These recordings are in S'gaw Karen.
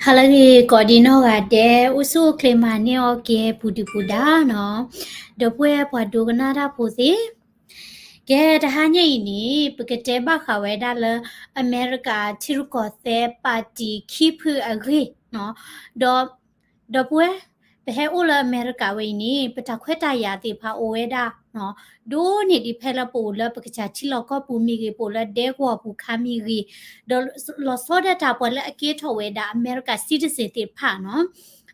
ဟါလၢအဂ့ၤ ကိးဒံနီၢ်ဂၤဒဲး အိၣ်ဆူၣ်အိၣ်ချ့မၤန့ၢ်အီၤက့ၤ ပူၤဒုၣ်ပူၤဒါနီၤ, ဒီပုၢ်ဝဲၢ်ပှၤဒိကနၣ်တၢ်ဖိသ့ၣ်, ကဲတဟါညါအံၤန့ၣ် ပကတဲဘၣ်ဃးဝဲဒၣ်လၢ အမဲရကၤထံရူၢ်ကီၢ်သဲးပၣ်တံၣ်ခံဖုအဂ့ၢ်နီၤ, ဒီး ဒီပုၢ်ဝဲၢ် ပဟဲအိၣ်လၢအမဲရကၤဝဲအံၤန့ၣ် ပတၢ်ခွဲးတၢ်ယာ်သ့ၣ်တဖၣ်အိၣ်ဝဲဒၣ်နီၤ, ဒိၣ်န့ၢ်ဒံးဖဲလၢပအိၣ်လၢပကစၢ်ထံလီၢ်ကီၢ်ပူၤမ့ၢ်ဂ့ၤ ပအိၣ်လၢဒဲကဝီၤပူၤခါမ့ၢ်ဂ့ၤ, ဒီးလီၤဆီဒၣ်တၢ်ပှၤလၢအကဲထီၣ်ဝဲဒၣ်အမဲရကၤ citizen သ့ၣ်တဖၣ်နီ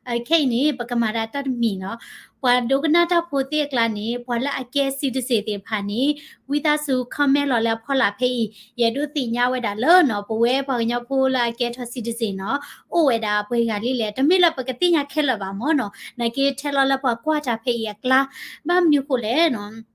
ၤ, ခဲအံၤန့ၣ် ပကမၤဒၣ်တၢ်တမံၤနီၤ, ပှၤဒိကနၣ်တၢ်ဖိသ့ၣ်အကျါန့ၣ် ပှၤလၢအကဲ citizen သ့ၣ်တဖၣ်န့ၣ် ဝံသးစူၤ comment လီၤလၢအဖီလာ်ဖဲအံၤ ယအဲၣ်ဒိးသ့ၣ်ညါဝဲဒၣ်လၢနီၤ ပဝဲပှၤကညီဖိလၢအကဲထီၣ် citizen နီၤ အိၣ်ဝဲဒၣ်ပှဲၤဂၤလံလဲၣ်, တမ့ၢ်လၢပကသ့ၣ်ညါခဲလၢာ်ဘၣ်မ့ၢ်နီၤ, နာ်က့ထဲလီၤလၢပှၤကွၢ်တၢ်ဖဲအံၤအကျါ, ဘၣ်မနုၤဃိလဲၣ်နီၤ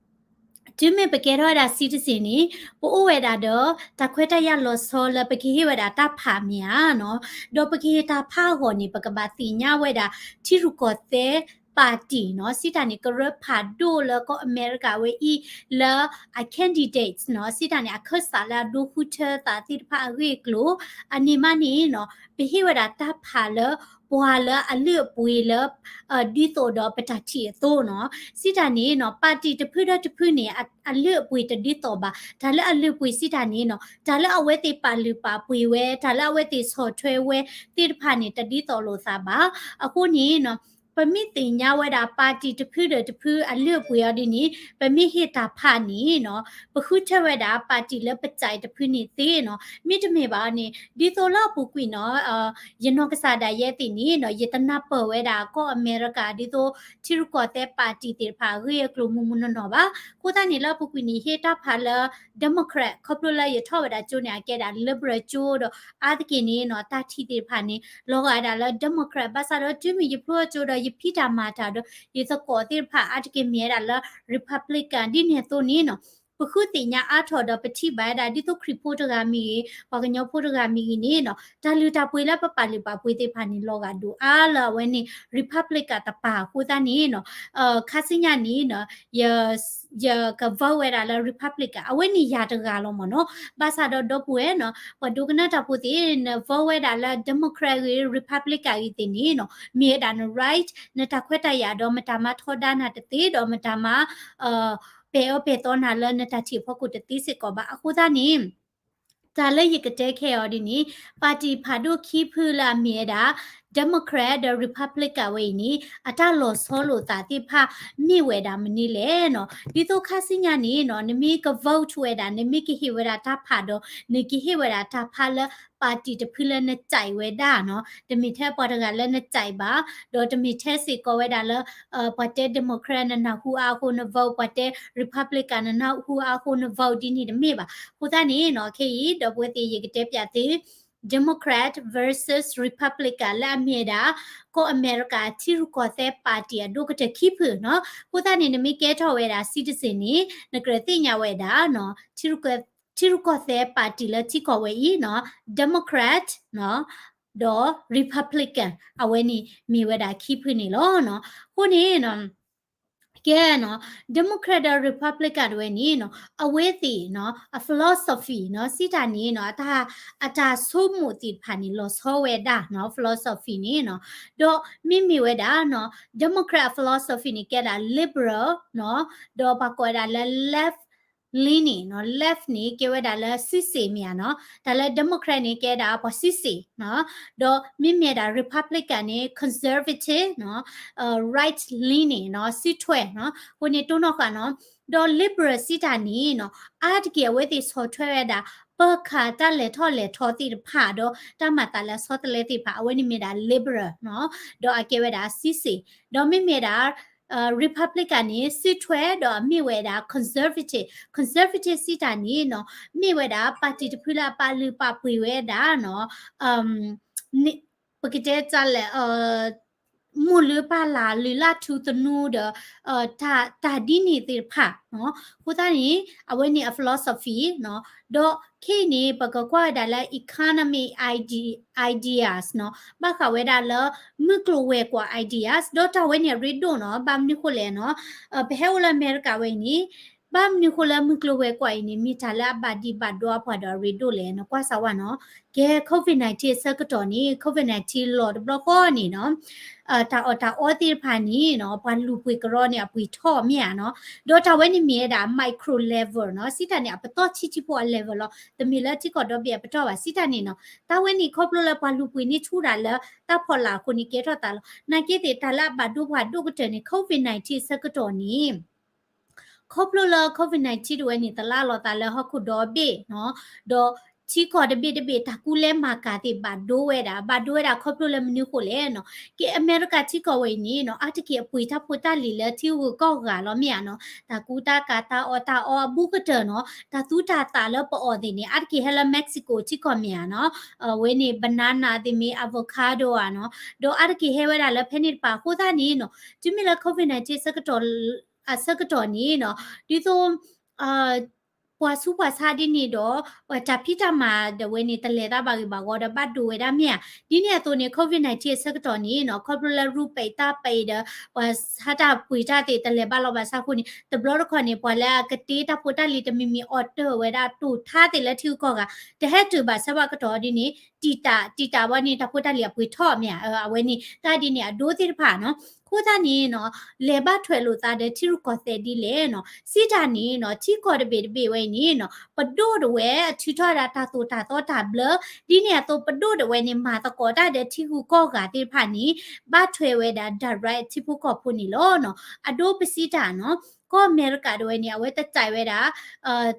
တုၤမ့ၢ်ပကဲထီၣ်ဝဲဒၣ် citizen န့ၣ် ပအိၣ်ဝဲဒၣ်ဒီး တၢ်ခွဲးတၢ်ယာ်လီၤဆီလၢပကဟ့ၣ်ဝဲဒၣ်တၢ်ဖးမ့ၢ်ဧါနီၤ, ဒီးပကဟ့ၣ်တၢ်ဖးအဂီၢ်န့ၣ် ပကဘၣ်သ့ၣ်ညါဝဲဒၣ် ထံရူၢ်ကီၢ်သဲးပၣ်တံၣ်နီၤ, စံးတၢ်န့ၣ် ကရၢဖးဒိၣ်လၢကီၢ်အမဲရကၤဝဲအံၤ လၢအ candidates နီၤ, စံးတၢ်န့ၣ် အခၢၣ်စးလၢအဒိဃုထၢသးသ့ၣ်တဖၣ်အဂ့ၢ်အကျိၤ, အန့ၣ်မးန့ၣ်နီၤ ပဟ့ၣ်ဝဲဒၣ်တၢ်ဖးလၢ ပှၤလၢအလုၢ်အပှ့ၤလၢ ဒ်သိးဒီးပတၢ်ထံၣ်အသိးနီၤ, စံးတၢ်န့ၣ်နီၤ ပၣ်တံၣ်တဖုဒီးတဖုန့ၣ် အလုၢ်အပှ့ၤတဒ်သိးဘၣ်, တၢ်လၢအလုၢ်အပှ့ၤစံးတၢ်န့ၣ်နီၤ တၢ်လၢအဝဲသ့ၣ်ပာ်လုၢ်ပာ်ပှ့ၤဝဲ တၢ်လၢအဝဲသ့ၣ်ဆီၣ်ထွဲဝဲသ့ၣ်တဖၣ်န့ၣ် တဒ်သိးလိာ်သးဘၣ်. အဃိန့ၣ်နီၤ ပမ့ၢ်သ့ၣ်ညါဝဲဒၣ်ပၣ်တံၣ်တဖုဒီးတဖုအလုၢ်အပှ့ၤအီၤဒ်န့ၣ် ပမ့ၢ်ဟ့ၣ်တၢ်ဖးန့ၣ်နီၤ ပဃုထၢဝဲဒၣ်ပၣ်တံၣ်လၢပကြိုက်တဖုန့ၣ်သ့နီၤ, မ့တမ့ၢ်ဘၣ်န့ၣ် ဒ်သိးလၢအပူၤကွံာ်နီၤ ယနီၢ်ကစၢ်ဒၣ်ယဲသ့ၣ်န့ၣ်နီၤ ယတနၢ်ပၢၢ်ဝဲဒၣ်ကီၢ်အမဲရကၤ ဒ်သိးထံရူၢ်ကီၢ်သဲးပၣ်တံၣ်သ့ၣ်တဖၣ်အဂ့ၢ်အကျိၤမုၢ်မုၢ်နီၢ်နီၢ်ဘၣ်. အဃိသတးန့ၣ် လၢအပူၤကွံာ်န့ၣ် ယဟ့ၣ်တၢ်ဖးလၢ Democrat ခီဖျိလၢယထီၣ်ဝဲဒၣ်ကၠိန့ၣ် အကဲဒၣ် liberal ကၠိဒီး အါတက့ၢ်န့ၣ်နီၤ တၢ်ထံၣ်သ့ၣ်တဖၣ်န့ၣ် လီၤဂာ်ဝဲဒၣ်လၢ Democrat ဘၣ်ဆၣ်ဒီးတုၤမ့ၢ်ယဖျိအကၠိဒီး ယဖံးတၢ်မၤတၢ်ဒီး ယသကိးသ့ၣ်တဖၣ်အါတက့ၢ်မ့ၢ်ဝဲဒၣ်လၢ Republican ဒ်န့ၣ်အသိးန့ၣ်နီၤ ပဃုသ့ၣ်ညါအါထီၣ်ဒီးပထံၣ်ဘၣ်ဝဲဒၣ် ဒ်သိးခရံာ်ဖိတဂၤမ့ၢ်ဂ့ၤ ပှၤကညီဖိတဂၤမ့ၢ်ဂ့ၤန့ၣ်နီၤ တၢ်လုၢ်တၢ်ပှ့ၤလၢပပာ်လုၢ်ပာ်ပှ့ၤသ့ၣ်တဖၣ်န့ၣ် လီၤဂာ်ဒိၣ်အါလၢအဝဲန့ၣ် Republican တပၤအဃိသတးန့ၣ်နီၤ ခါဆူညါန့ၣ်နီၤ ယ ယက vote ဝဲဒၣ်လၢ Republican အဝဲန့ၣ်ယၤတဂၤလီၤမ့ၢ်နီၤ. ဘၣ်ဆၣ်ဒီးဒီပုၢ်ဝဲၢ်နီၤ ပှၤဒိကနၣ်တၢ်ဖိသ့ၣ် န vote ဝဲဒၣ်လၢ Democrat ဂ့ၤ Republican ဂ့ၤသ့ၣ်န့ၣ်နီၤ မ့ၢ်ဝဲဒၣ်န right နတၢ်ခွဲးတၢ်ယာ်ဒီး မတၤမၤထီဒါနၤတသ့ဒီး မတၤမၤ ပဲာ်အၢပဲာ်သီနၤလၢနတၢ်ထံၣ်အဖီခိၣ်တသ့စ့ၢ်ကီးဘၣ်. အဃိသတးန့ၣ် တၢ်လၢယကတဲခဲအံၤဒ်န့ၣ် ပၣ်တံၣ်ဖးဒိၣ်ခံဖုလၢအမ့ၢ်ဝဲဒၣ် Democrat ဒီး Republican ဝဲအံၤန့ၣ် အတၢ်လီၤဆီလိာ်သးသ့ၣ်တဖၣ် မ့ၢ်ဝဲဒၣ်မနုၤလဲၣ်နီၤ. ဒ်သိးခါဆူညါန့ၣ်နီၤ နမ့ၢ်က vote ဝဲဒၣ် နမ့ၢ်ကဟ့ၣ်ဝဲဒၣ်တၢ်ဖးဒီး နကဟ့ၣ်ဝဲဒၣ်တၢ်ဖးလၢ ပၣ်တံၣ်တဖုလၢနကြိုက်ဝဲဒၣ်နီၤ. တမ့ၢ်ထဲပှၤတဂၤလၢနကြိုက်ဘၣ်, ဒီးတမ့ၢ်ထဲစ့ၢ်ကီးဝဲဒၣ်လၢ ပှၤတဲ Democrat နနၢ်ဟူအါအဃိန vote, ပှၤတဲ Republican နနၢ်ဟူအါအဃိန vote ဒ်န့ၣ်တမ့ၢ်ဘၣ်. အဃိသတးန့ၣ်နီၤ ခဲအံၤ ဒီပုၢ်ဝဲၢ်သ့ၣ် ယကတဲပၠးသု Democrat versus Republican လၢအမ့ၢ်ဝဲဒၣ် ကီၢ်အမဲရကၤထံရူၢ်ကီၢ်သဲးပၣ်တံၣ်အဒိၣ်ကတၢၢ်ခံဖုနီၤ. အဃိသတးန့ၣ် နမ့ၢ်ကဲထီၣ်ဝဲဒၣ် citizen န့ၣ် နကြၢးသ့ၣ်ညါဝဲဒၣ်နီၤ ထံရူၢ်ကီၢ်သဲးပၣ်တံၣ်လၢထံကီၢ်ဝဲအံၤနီၤ Democrat နီၤ ဒီး Republican အဝဲန့ၣ်မ့ၢ်ဝဲဒၣ်ခံဖုန့ၣ်လီၤနီၤ. အဃိန့ၣ်နီၤ ကဲနီၤ Democrat ဒီး Republican တဝဲန့ၣ်နီၤ အဝဲသ့ၣ်နီၤ အ philosophy နီၤ စံးတၢ်န့ၣ်နီၤ အတၢ် အတၢ်ဆိကမိၣ်သ့ၣ်တဖၣ်န့ၣ် လီၤဆီဝဲဒၣ်နီၤ philosophy န့ၣ်နီၤ. ဒီးမ့မ့ၢ်ဝဲဒၣ်နီၤ Democrat အ philosophy န့ၣ် ကဲဒၣ် liberal နီၤ ဒီးပှၤကိးဝဲဒၣ်လၢ left leaning နီၤ left န့ၣ် ကဲဝဲဒၣ်လၢစုစ့ၣ်မ့ၢ်ဧါနီၤ. တၢ်လၢ Democrat န့ၣ် ကဲဒၣ်ပှၤစုစ့ၣ်နီၤ. ဒီးမ့မ့ၢ်ဒၣ် Republican န့ၣ် conservative နီၤ right leaning နီၤ စုထွဲနီၤ. အဃိန့ၣ်တိၢ်နီၣ်ဃာ်နီၤ. ဒီး liberal စံးတၢ်န့ၣ်နီၤ အါတက့ၢ်အဝဲသ့ၣ်ဆီၣ်ထွဲဝဲဒၣ် ပၢၤခၢးတၢ်လဲၤထီၣ်လဲၤထီသ့ၣ်တဖၣ်ဒီး တၢ်မၤသးလၢအဆီတလဲသ့ၣ်တဖၣ် အဝဲန့ၣ်မ့ၢ်ဒၣ် liberal နီၤ. ဒီးအကဲဝဲဒၣ်စုစ့ၣ်. ဒီးမ့မ့ၢ်ဒၣ် Republican န့ၣ် စုထွဲဒီးအမ့ၢ်ဝဲဒၣ် conservative, conservative စံးတၢ်န့ၣ်နီၤ မ့ၢ်ဝဲဒၣ် ပၣ်တံၣ်တဖုလၢအပာ်လုၢ်ပာ်ပှ့ၤဝဲဒၣ်နီၤ ပကတဲတၢ်လဲၣ် မိၢ်လုၢ်ပၢ်လၢ် လုၢ်လၢ်ထူသနူဒီး တၢ် တၢ်ဒ်န့ၣ်သ့ၣ်တဖၣ်နီၤ. အဃိသတးန့ၣ် အဝဲန့ၣ်အ philosophy နီၤ. ဒီးခဲအံၤန့ၣ် ပကကွၢ်ဝဲဒၣ်လၢ economic ide- ideas နီၤ ဘၣ်ဃးဝဲဒၣ်လၢ မုၢ်ကျိၤဝဲၤကွာ် ideas ဒီးတၢ်ဝဲန့ၣ်အရ့ဒိၣ်နီၤ. ဘၣ်မနုၤဃိလဲၣ်နီၤ ပဟဲအိၣ်လၢအမဲရကၤဝဲအံၤန့ၣ် ဘၣ်မနုၤဃိလၢမုၢ်ကျိၤဝဲၤကွာ်အံၤန့ၣ် မ့ၢ်တၢ်လၢအဘၣ်ဒံးဘၣ်ဒိအပှၤဒီးအရ့ဒိၣ်လဲၣ်နီၤ ကွၢ်စးဝါနီၤ. ကဲ COVID nineteen အဆၢကတီၢ်န့ၣ် COVID nineteen လီၤတဘျီဃီန့ၣ်နီၤ တၢ်အီၣ်တၢ်အီသ့ၣ်တဖၣ်န့ၣ်နီၤ ပှၤလူၤပှ့ၤကရီန့ၣ် အပှ့ၤထီၣ်မ့ၢ်ဧါနီၤ. ဒီးတၢ်ဝဲန့ၣ်မ့ၢ်ဝဲဒၣ် micro level နီၤ စံးတၢ်န့ၣ် အပတီၢ်ဆံးဆံးဖိအ level လီၤ. တမ့ၢ်လၢထံကီၢ်ဒီဘ့ၣ်အပတီၢ်ဘၣ် စံးတၢ်န့ၣ်နီၤ. တၢ်ဝဲန့ၣ်ခီဖျိလၢပှၤလူၤပှ့ၤန့ၢ်ဆူၣ်တၢ်လၢတၢ်ဖီလာ်အဃိန့ၣ် ကဲထီၣ်သးလီၤ. နာ်က့သ့ၣ်တၢ်လၢအဘၣ်ဒိပှၤဒိၣ်ကတၢၢ်န့ၣ် COVID nineteen အဆၢကတီၢ်န့ၣ် ခီဖျိလၢ COVID nineteen တဝဲန့ၣ် သလၣ်လီၤသးလၢဟီၣ်ခိၣ်ဒီဘ့ၣ်နီၤ, ဒီးထံကီၢ်တဘ့ၣ်တဘ့ၣ် တၢ်ကူလဲမၤကၤသ့ၣ်ဘၣ်ဒိဝဲဒၣ်, ဘၣ်ဒိဝဲဒၣ်ခီဖျိလၢမနုၤဃိလဲၣ်နီၤ, ကဲအမဲရကၤထံကီၢ်ဝဲအံၤန့ၣ်နီၤ, အါတက့ၢ်အပှ့ၤတၢ်ဖိတၢ်လံၤလၢထံဂုၤကီၢ်ဂၤလီၤမ့ၢ်ဧါနီၤ, တၢ်ကူတၢ်ကၤ တၢ်အီၣ်တၢ်အီအဘူးကတၢၢ်နီၤ, တၢ်သူတၢ်သးလၢပအီၣ်သ့ၣ်န့ၣ် အါတက့ၢ်ဟဲလၢ Mexico ထံကီၢ်မ့ၢ်ဧါနီၤ, အဝဲန့ၣ် banana သ့ၣ်မ့ၢ် avocado ဧါနီၤ, ဒီးအါတက့ၢ်ဟဲဝဲဒၣ်လၢဖဲန့ၣ်တပၤအဃိသတးန့ၣ်နီၤ, တုၤမ့ၢ်လၢ COVID nineteen အဆၢကတီၢ်န့ၣ်နီၤ, ဒ်သိး ပှၤဆူးပှၤဆါဒ်န့ၣ်ဒီး တၢ်ဖံးတၢ်မၤဒၣ်ဝဲန့ၣ် တလဲၤသးဘၣ်ဂ့ၤဘၣ်ဂီၤဒီးဘၣ်ဒိဝဲဒၣ်မ့ၢ်ဧါ, ဒ်န့ၣ်အသိးန့ၣ် COVID nineteen အဆၢကတီၢ်န့ၣ်နီၤ, ခီဖျိလၢရူပံးတၢ်ပံးဒီး ပှၤဆါတၢ်ပှ့ၤတၢ်သ့ၣ်တလဲၤဘၣ်လီၤဘၣ်ဆၣ်အဃိန့ၣ် တဘျီတခီၣ်န့ၣ် ပှၤလၢအကတ့တၢ်ဖိတၢ်လံၤတမံၤမံၤအီၣ်တၢၢ်ဝဲဒၣ်တိာ်ထါသ့ၣ်လၢထံဂုၤကီၢ်ဂၤ တဟဲတုၤဘၣ်ဆၢဘၣ်ကတီၢ်ဒ်န့ၣ် တံာ်တာ် တံာ်တာ်ဘၣ်န့ၣ် တၢ်ဖိတၢ်လံၤအပှ့ၤထီၣ်မ့ၢ်ဧါ, အဝဲန့ၣ် တၢ်ဒ်န့ၣ်အဒိသ့ၣ်တဖၣ်နီၤ, အဃိသတးန့ၣ်နီၤ, လဲၤဘၣ်ထွဲလိာ်သးဒီးထံရူၢ်ကီၢ်သဲးဒ်လဲၣ်နီၤ, စံးတၢ်န့ၣ်နီၤ, ထံကီၢ်တဘ့ၣ်တဘ့ၣ်ဝဲအံၤန့ၣ်နီၤ, ပဒိၣ်တဝဲအထုးထီၣ်ဒၣ်တၢ်သိၣ်တၢ်သီတၢ်ဘျၢ, ဒ်န့ၣ်အသိးပဒိၣ်တဝဲန့ၣ် မၤသကိးတၢ်ဒီးထံဂုၤကီၢ်ဂၤသ့ၣ်တဖၣ်န့ၣ် ဘၣ်ထွဲဝဲဒၣ် direct ထံဖိကီၢ်ဖိန့ၣ်လီၤနီၤ, အဒိပစံးတၢ်နီၤ, ကီၢ်အမဲရကၤတဝဲန့ၣ် အဝဲတစဲးဝဲဒၣ်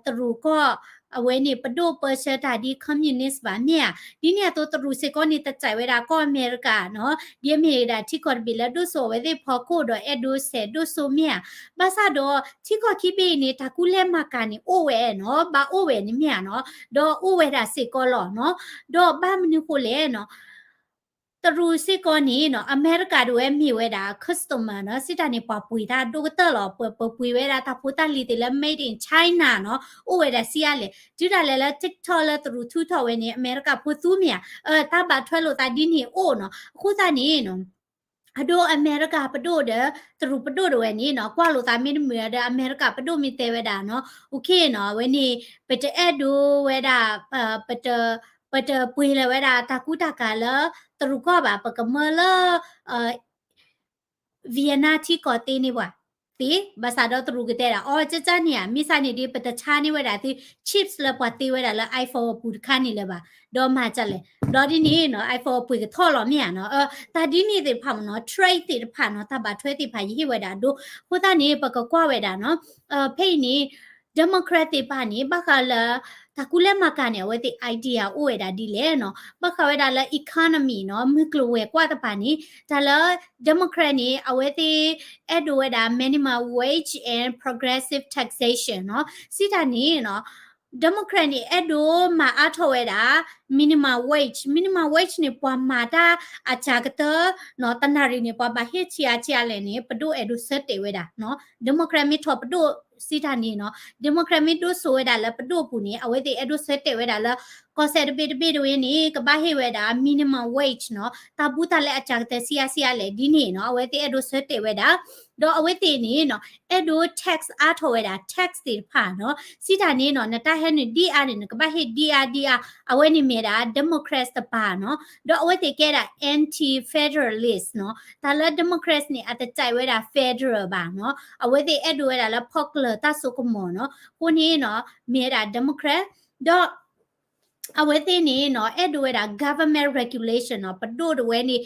တရူးကီၢ် အဝဲန့ၣ် ပဒိၣ်ပၢဆှၢတၢ်ဒ် communist ဘၣ်မ့ၢ်ဧါ, ဒ်န့ၣ်အသိးတရူးစ့ၢ်ကီးန့ၣ် တစဲးဝဲဒၣ်ကီၢ်အမဲရကၤနီၤ, ဒ်အမ့ၢ်ဝဲဒၣ်ထံကီၢ်တဘ့ၣ်လၢဒိၣ်စိဝဲသ့ၣ်ဖီခိၣ်ဒီးအဲၣ်ဒိးဆဲးဒိၣ်စိမ့ၢ်ဧါ, ဘၣ်ဆၣ်ဒီးထံကီၢ်ခံဘ့ၣ်အံၤန့ၣ် တၢ်ကူလဲမၤကၤန့ၣ်အိၣ်ဝဲနီၤ, ဘၣ်အိၣ်ဝဲန့ၣ်မ့ၢ်ဧါနီၤ, ဒီးအိၣ်ဝဲဒၣ်စ့ၢ်ကီးလီၤနီၤ, ဒီးဘၣ်မနုၤဃိလဲၣ်နီၤ တရူးစ့ၢ်ကီးန့ၣ်နီၤ, အမဲရကၤတဝဲမ့ၢ်ဝဲဒၣ် customer နီၤ, စံးတၢ်န့ၣ် ပှၤပှ့ၤတၢ်ဒိၣ်ကတၢၢ်လီၤ, ပပှ့ၤဝဲဒၣ်တၢ်ဖိတၢ်လံၤသ့ၣ်လၢ made in China နီၤ, အိၣ်ဝဲဒၣ်ဆံးအါလဲၣ်, တုၤဒၣ်လဲာ်လၢ TikTok လၢတရူးထုးထီၣ်ဝဲန့ၣ် အမဲရကၤဖိသူမ့ၢ်ဧါ, တၢ်ဘၣ်ထွဲလိာ်သးဒ်န့ၣ်အိၣ်နီၤ, အဃိသတးန့ၣ်နီၤ အဒိအမဲရကၤပဒိၣ်ဒီး တရူးပဒိၣ်တဝဲန့ၣ်နီၤ, ကွၢ်လိာ်သးမ့ၢ်တမုာ်ဒီး အမဲရကၤပဒိၣ်မ့ၢ်တဲဝဲဒၣ်နီၤ, okay နီၤ, အဝဲန့ၣ် ပတအဲၣ်ဒိးဝဲဒၣ် ပတ ပတပှ့ၤလၢၤဝဲဒၣ်တၢ်ကူတၢ်ကၤလၢတရူးကီၢ်ဘၣ်, ပကမၢလၢ Vietnam ထံကီၢ်သ့န့ၢ်ပှၤသ့, ဘၣ်ဆၣ်ဒီးတရူးကတဲဒၣ် အီ ကကန့ၣ်ဧါ, မ့ၢ်ဆါန့ၣ်ဒ်ပတဆါန့ၢ်ဝဲဒၣ်သု chips လၢပှၤသ့ဝဲဒၣ်လၢ iPhone အပူၤတခါန့ၣ်လၢၤဘၣ်, ဒီးမၤဒ်လဲၣ်, ဘျီဒ်န့ၣ်နီၤ iPhone အပှ့ၤကထီၣ်လီၤမ့ၢ်ဧါနီၤ, တၢ်ဒ်န့ၣ်သ့ၣ်တဖၣ်မ့ၢ်နီၤ trade သ့ၣ်တဖၣ်နီၤ တၢ်ဘၣ်ထွဲသ့ၣ်တဖၣ်ယဟ့ၣ်ဝဲဒၣ်အဒိ, အဃိသတးန့ၣ် ပကကွၢ်ဝဲဒၣ်နီၤ, ဖဲအံၤန့ၣ် Democrat သ့ၣ်တဖၣ်န့ၣ် ဘၣ်ဃးလၢ တၢ်ကူလဲမၤကၤန့ၣ် အဝဲသ့ၣ် idea အိၣ်ဝဲဒၣ်ဒ်လဲၣ်နီၤ, ဘၣ်ဃးဝဲဒၣ်လၢ economy နီၤ မုၢ်ကျိၤဝဲၤကွာ်တဖၣ်န့ၣ် တၢ်လၢ Democrat န့ၣ် အဝဲသ့ၣ်အဲၣ်ဒိးဝဲဒၣ် minimum wage and progressive taxation နီၤ, စံးတၢ်န့ၣ်နီၤ Democrat န့ၣ် အဲၣ်ဒိးမၤအါထီၣ်ဝဲဒၣ် minimum wage, minimum wage န့ၣ် ပှၤမၤတၢ်အစှၤကတၢၢ်နီၤ တနၣ်ရံၣ်န့ၣ် ပှၤဘၣ်ဟ့ၣ်ဆံးအါဆံးအါလဲၣ်န့ၣ် ပဒိၣ်အဲၣ်ဒိးဆၢတဲာ်ဝဲဒၣ်နီၤ, Democrat မ့ၢ်ထီၣ်ပဒိၣ်စံးတၢ်န့ၣ်နီၤ Democrat မ့ၢ်ဒိၣ်စိဝဲဒၣ်လၢပဒိၣ်အပူၤန့ၣ် အဝဲသ့ၣ်အဲၣ်ဒိးဆၢတဲာ်ဝဲဒၣ်လၢ ကီၢ်စဲၣ်တဘ့ၣ်တဘ့ၣ်တဝဲန့ၣ် ကဘၣ်ဟ့ၣ်ဝဲဒၣ် minimum wage နီၤ, တၢ်ဘူးတၢ်လဲအစှၤကတၢၢ်ဆံးအါဆံးအါလဲၣ်ဒ်န့ၣ်နီၤ အဝဲသ့ၣ်အဲၣ်ဒိးဆၢတဲာ်ဝဲဒၣ်, ဒီးအဝဲသ့ၣ်န့ၣ်နီၤ အဲၣ်ဒိး tax အါထီၣ်ဝဲဒၣ် tax သ့ၣ်တဖၣ်နီၤ, စံးတၢ်န့ၣ်နီၤ နတၢ်ဟဲနုာ်ဒ်အါန့ၣ် နကဘၣ်ဟ့ၣ်ဒ်အါဒ်အါ, အဝဲန့ၣ်မ့ၢ်ဒၣ် Democrats တပၤနီၤ, ဒီးအဝဲသ့ၣ်ကဲဒၣ် anti-federalist နီၤ, တၢ်လၢ Democrats န့ၣ် အတစဲးဝဲဒၣ် federal ဘၣ်နီၤ, အဝဲသ့ၣ်အဲၣ်ဒိးဝဲဒၣ်လၢဖီၣ်ကျၢၤတၢ်စိကမီၤနီၤ, အဃိန့ၣ်နီၤ မ့ၢ်ဝဲဒၣ် Democrat, ဒီး အဝဲသ့ၣ်န့ၣ်နီၤ အဲၣ်ဒိးဝဲဒၣ် government regulation နီၤ, ပဒိၣ်တဝဲန့ၣ်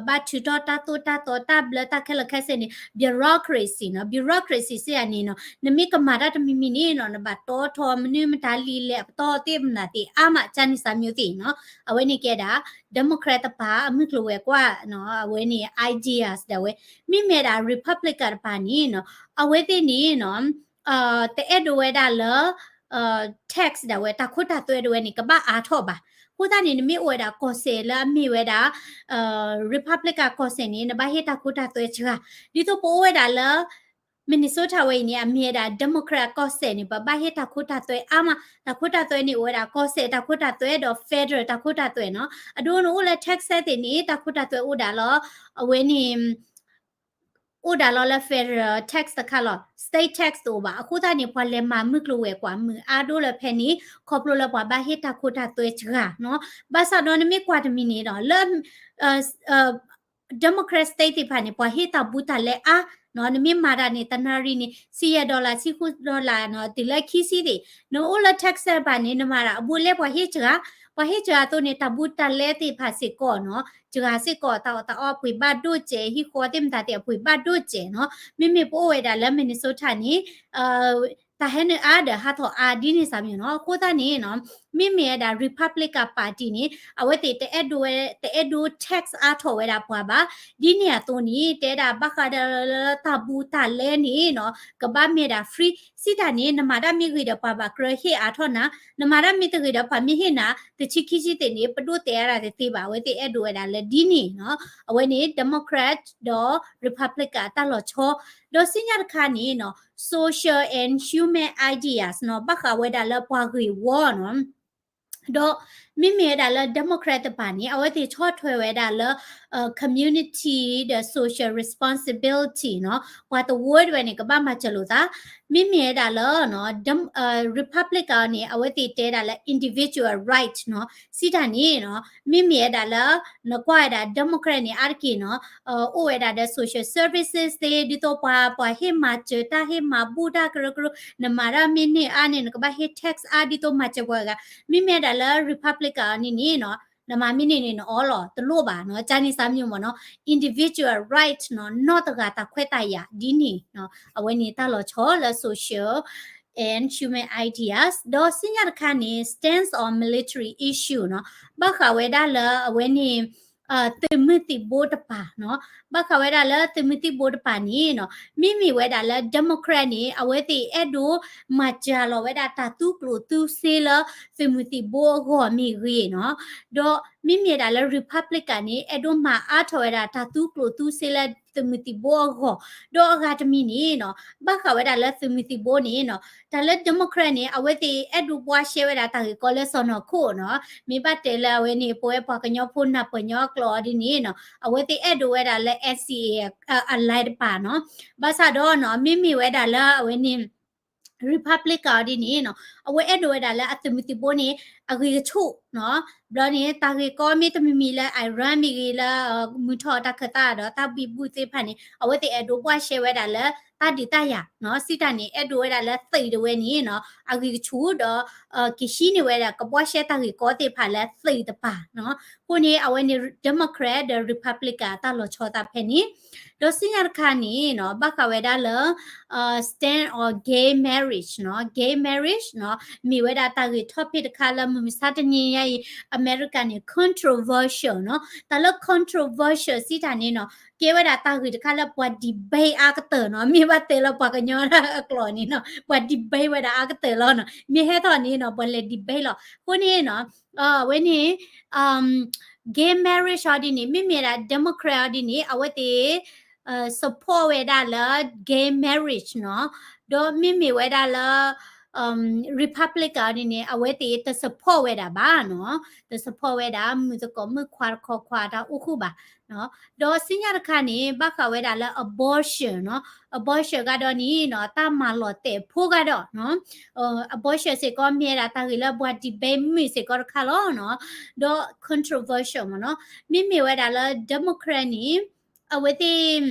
ဘၣ်ထုးထီၣ်တၢ်သိၣ်တၢ်သီတၢ်ဘျၢတၢ်ခဲလၢာ်ခဲဆ့န့ၣ် bureaucracy နီၤ, bureaucracy စံးတၢ်န့ၣ်နီၤ နမ့ၢ်ကမၤတၢ်တမံၤမံၤန့ၣ်နီၤ နဘၣ်တီထီၣ်မနုၤမတၤလံာ်လဲၢ်အပတီၢ်သ့ၣ်မနုၤသ့ၣ် အါမး ကန့ၣ်စၢ်မၠိသ့ၣ်နီၤ, အဝဲန့ၣ်ကဲဒၣ် Democrat တပၤ အမုၢ်ကျိၤဝဲၤကွာ်နီၤ, အဝဲန့ၣ် ideas ဒၣ်ဝဲ, မ့မ့ၢ်ဒၣ် Republican တပၤန့ၣ်နီၤ အဝဲသ့ၣ်န့ၣ်နီၤ တအဲၣ်ဒိးဝဲဒၣ်လၢ tax ဒၣ်ဝဲ တၢ်ခိတၢ်သွဲဒၣ်ဝဲန့ၣ် ကဘၣ်အါထီၣ်ဘၣ်. အဃိသတးန့ၣ် နမ့ၢ်အိၣ်ဝဲဒၣ်ကီၢ်စဲၣ်လၢအမ့ၢ်ဝဲဒၣ် Republican ကီၢ်စဲၣ်န့ၣ် နဘၣ်ဟ့ၣ်တၢ်ခိတၢ်သွဲစှၤ. ဒ်သိးပအိၣ်ဝဲဒၣ်လၢ Minnesota ဝဲအံၤန့ၣ် အမ့ၢ်ဝဲဒၣ် Democrat ကီၢ်စဲၣ်န့ၣ် ပဘၣ်ဟ့ၣ်တၢ်ခိတၢ်သွဲအါမး. တၢ်ခိတၢ်သွဲန့ၣ် အိၣ်ဝဲဒၣ်ကီၢ်စဲၣ်တၢ်ခိတၢ်သွဲဒီး federal တၢ်ခိတၢ်သွဲနီၤ. အဒိနအိၣ်လၢ Texas သ့ၣ်န့ၣ် တၢ်ခိတၢ်သွဲအိၣ်ဒၣ်လီၤ. အဝဲန့ၣ် အိၣ်ဒၣ်လီၤလၢ federal tax တခါလီၤ, state tax တအိၣ်ဘၣ်. အဃိသတးန့ၣ် ပှၤလဲၤမၤမုၢ်ကျိၤဝဲၤကွာ်မုၢ်အါဒိၣ်လၢဖဲန့ၣ် ခီဖျိလၢပှၤဘၣ်ဟ့ၣ်တၢ်ခိတၢ်သွဲစှၤနီၤ. ဘၣ်ဆၣ်ဒီးနမ့ၢ်ကွၢ်တမံၤန့ၣ်ဒီး လၢ Democrat state သ့ၣ်တဖၣ်န့ၣ် ပှၤဟ့ၣ်တၢ်ဘူးတၢ်လဲအါနီၤ. နမ့ၢ်မၤတၢ်န့ၣ် တနၣ်ရံၣ်န့ၣ် ဆံယဲၢ် dollar ဆံဃု dollar နီၤ တုၤလၢခံဆံသ့ၣ်. နအိၣ်လၢ Texas ဘၣ်န့ၣ် နမၤတၢ်အဘူးအလဲပှၤဟ့ၣ်စှၤ, ပှၤဟ့ၣ်စှၤအသိးန့ၣ် တၢ်ဘူးတၢ်လဲသ့ၣ်တဖၣ်စ့ၢ်ကီးနီၤ စှၤစ့ၢ်ကီး တၢ်အီၣ်တၢ်အီအပှ့ၤဘၣ်ဒိၣ်စဲး ဟံၣ်ဃီသ့ၣ်မတၤသ့ၣ်အပှ့ၤဘၣ်ဒိၣ်စဲးနီၤ. မ့မ့ၢ်ပအိၣ်ဝဲဒၣ်လၢ Minnesota န့ၣ် တၢ်ဟဲနုာ်အါဒီးဟးထီၣ်အါဒ်န့ၣ်စ့ၢ်မ့ၢ်နီၤ. အဃိသတးန့ၣ်နီၤ မ့မ့ၢ်ဝဲဒၣ် Republican Party န့ၣ် အဝဲသ့ၣ်တအဲၣ်ဒိးဝဲ တအဲၣ်ဒိး tax အါထီၣ်ဝဲဒၣ်ပှၤဘၣ်. ဒ်န့ၣ်အသိးန့ၣ် တဲဒၣ်ဘၣ်ဃးဒီးလၢတၢ်ဘူးတၢ်လဲန့ၣ်နီၤ ကဘၣ်မ့ၢ်ဒၣ် free စံးတၢ်န့ၣ် နမၤတၢ်မ့ၢ်ဂ့ၤဒီးပှၤဘၣ်ကြၢးဟ့ၣ်အါထီၣ်နၤ, နမၤတၢ်မ့ၢ်တဂ့ၤဒီးပှၤမ့ၢ်ဟ့ၣ်နၤ တဆံခံဆံသ့ၣ်န့ၣ် ပဒိၣ်တဲအါဒၣ်တသ့ဘၣ်. အဝဲသ့ၣ်အဲၣ်ဒိးဝဲဒၣ်လၢဒ်န့ၣ်နီၤ. အဝဲန့ၣ် Democrat ဒီး Republican အတၢ်လီၤဆီ, ဒီးစံးညါတခါန့ၣ်နီၤ social and human ideas နီၤ ဘၣ်ဃးဝဲဒၣ်လၢပှၤဂ့ၢ်ဝီနီၤ. ဒီးမ့မ့ၢ်ဝဲဒၣ်လၢ Democrat တပၤန့ၣ် အဝဲသ့ၣ်ဆီၣ်ထွဲဝဲဒၣ်လၢ community ဒီး social responsibility နီၤ ပှၤတဝၢတဝဲန့ၣ် ကဘၣ်မၤစၢၤလိာ်သး. မ့မ့ၢ်ဝဲဒၣ်လၢ Republican န့ၣ် အဝဲသ့ၣ်တဲဒၣ်လၢ individual right နီၤ စံးတၢ်န့ၣ်နီၤ မ့မ့ၢ်ဝဲဒၣ်လၢ နကွၢ်ဝဲဒၣ် Democrat န့ၣ် အါတက့ၢ်နီၤ အိၣ်ဝဲဒၣ်ဒီး social services သ့ၣ် ဒ်သိးပှၤ ပှၤဟ့ၣ်မၤစၢၤတၢ် ဟ့ၣ်မၤဘူၣ်တၢ်ကရၢကရိ, နမၤတၢ်မ့ၢ်န့ၢ်အါန့ၣ် နကဘၣ်ဟ့ၣ် tax အါ ဒ်သိးမၤစၢၤပှၤဂၤ. မ့မ့ၢ်ဝဲဒၣ်လၢ Republican အီၤန့ၣ်န့ၣ်နီၤ နမၤမ့ၢ်န့ၢ်န့ၣ် နအီလီၤ တလိၣ်ဘၣ်နီၤ ကန့ၣ်စ့ၢ်မ့ၢ်မ့ၢ်နီၤ individual right နီၤ နီၢ်တဂၤတၢ်ခွဲးတၢ်ယာ်ဒ်န့ၣ်နီၤ အဝဲန့ၣ်တၢ်လီၤဆီလၢ social and human ideas ဒီးစံးညါတခါန့ၣ် stance on military issue နီၤ ဘၣ်ဃးဝဲဒၣ်လၢအဝဲန့ၣ် သုးမုၢ်သံၣ်ဘိတပၤနီၤ ဘၣ်ဃးဝဲဒၣ်လၢသုးမုၢ်သံၣ်ဘိတပၤန့ၣ်နီၤ မ့မ့ၢ်ဝဲဒၣ်လၢ Democrat န့ၣ် အဝဲသ့ၣ်အဲၣ်ဒိးမၤစၢၤလီၤဝဲဒၣ်တၢ်သူကျိၣ်သူစ့လၢသုးမုၢ်သံၣ်ဘိအဂီၢ်မ့ၢ်ဂ့ၤနီၤ ဒီးမ့မ့ၢ်ဝဲဒၣ်လၢ Republican န့ၣ် အဲၣ်ဒိးမၤအါထီၣ်ဝဲဒၣ်တၢ်သူကျိၣ်သူစ့လၢသုးမုၢ်သံၣ်ဘိအဂီၢ် ဒီးအဂၤတမံၤန့ၣ်နီၤ ဘၣ်ဃးဝဲဒၣ်လၢသုးမုၢ်သံၣ်ဘိန့ၣ်နီၤ တၢ်လၢ Democrat န့ၣ် အဝဲသ့ၣ်အဲၣ်ဒိးဘှါရှဲဝဲဒၣ်တၢ်ဂ့ၢ်ကီလၢစီၢ်နီၤခိၣ်နီၤ မ့ၢ်ဘၣ်တဲလၢအဝဲန့ၣ် ပဝဲပှၤကညီဖိနၢ်ပၢၢ်ညီအကျိာ်အီၤဒ်န့ၣ်နီၤ အဝဲသ့ၣ်အဲၣ်ဒိးဝဲဒၣ်လၢ NCA အလဲတပၤနီၤ ဘၣ်ဆၣ်ဒီးနီၤ မ့မ့ၢ်ဝဲဒၣ်လၢအဝဲန့ၣ် Republican အီၤဒ်န့ၣ်နီၤ အဝဲအဲၣ်ဒိးဝဲဒၣ်လၢအသုးမုၢ်သံၣ်ဘိန့ၣ် အဂ့ၢ်ကဆူၣ်နီၤ ဘျီန့ၣ် တၢ်ဂ့ၢ်ကီမ့ၢ်တမံၤမံၤလၢ Iran မ့ၢ်ဂ့ၤလၢ မုၢ်ထီၣ်တၢ်ခၢၣ်သးဒီးတၢ်ဘံဘူသ့ၣ်တဖၣ်န့ၣ် အဝဲသ့ၣ်အဲၣ်ဒိးဘှါရှဲဝဲဒၣ်လၢတၢ်ဒုးတၢ်ယၤနီၤ စံးတၢ်န့ၣ် အဲၣ်ဒိးဝဲဒၣ်လၢသုးတဝဲန့ၣ်နီၤ အဂ့ၢ်ကဆူၣ်ဒီး ကဟံးန့ၢ်ဝဲဒၣ် ကဘှါရှဲတၢ်ဂ့ၢ်ကီသ့ၣ်တဖၣ်လၢသုးတပၤနီၤ အဃိန့ၣ် အဝဲန့ၣ် Democrat ဒီး Republican အတၢ်လီၤဆီသးဖဲန့ၣ် ဒီးစံးညါတခါန့ၣ်နီၤ ဘၣ်ဃးဝဲဒၣ်လၢ stand on gay marriage နီၤ gay marriage နီၤ မ့ၢ်ဝဲဒၣ်တၢ်ဂ့ၢ် topic တခါလၢမုၢ်မဆါတနံၤညါအံၤ အမဲရကၤန့ၣ် controversial နီၤ တၢ်လၢ controversial စံးတၢ်န့ၣ်နီၤ ကဲဝဲဒၣ်တၢ်ဂ့ၢ်တခါလၢပှၤ debate အါကတၢၢ်နီၤ မ့ၢ်ဘၣ်တဲလၢပှၤကညီအကျိာ်န့ၣ်နီၤ ပှၤ debate ဝဲဒၣ်အါကတၢၢ်လီၤနီၤ မ့ၢ်ဟဲထီၣ်န့ၣ်နီၤ ပှၤလဲၤ debate လီၤ အဃိန့ၣ်နီၤ အဝဲန့ၣ် gay marriage အီၤဒ်န့ၣ် မ့မ့ၢ်ဒၣ် Democrat အီၤဒ်န့ၣ် အဝဲသ့ၣ် support ဝဲဒၣ်လၢ gay marriage နီၤ ဒီးမ့မ့ၢ်ဝဲဒၣ်လၢ Republican အီၤဒ်န့ၣ် အဝဲသ့ၣ်တ support ဝဲဒၣ်ဘၣ်နီၤ တ support ဝဲဒၣ် မုၣ်သကိးမုၣ်ခွါတခီခွါတၢ်အိၣ်ဃုာ်ဘၣ် ဒီးစံးညါတခါန့ၣ် ဘၣ်ဃးဝဲဒၣ်လၢ abortion နီၤ abortion ကဒီးန့ၣ်နီၤ တၢ်မၤလီၤတဲာ်ဖိကဒီးနီၤ abortion စ့ၢ်ကီးမ့ၢ်ဝဲဒၣ်တၢ်ဂ့ၢ်လၢပှၤ debate မုာ်စ့ၢ်ကီးတခါလီၤနီၤ ဒီး controversial မ့ၢ်နီၤ မ့မ့ၢ်ဝဲဒၣ်လၢ Democrat န့ၣ် အဝဲသ့ၣ်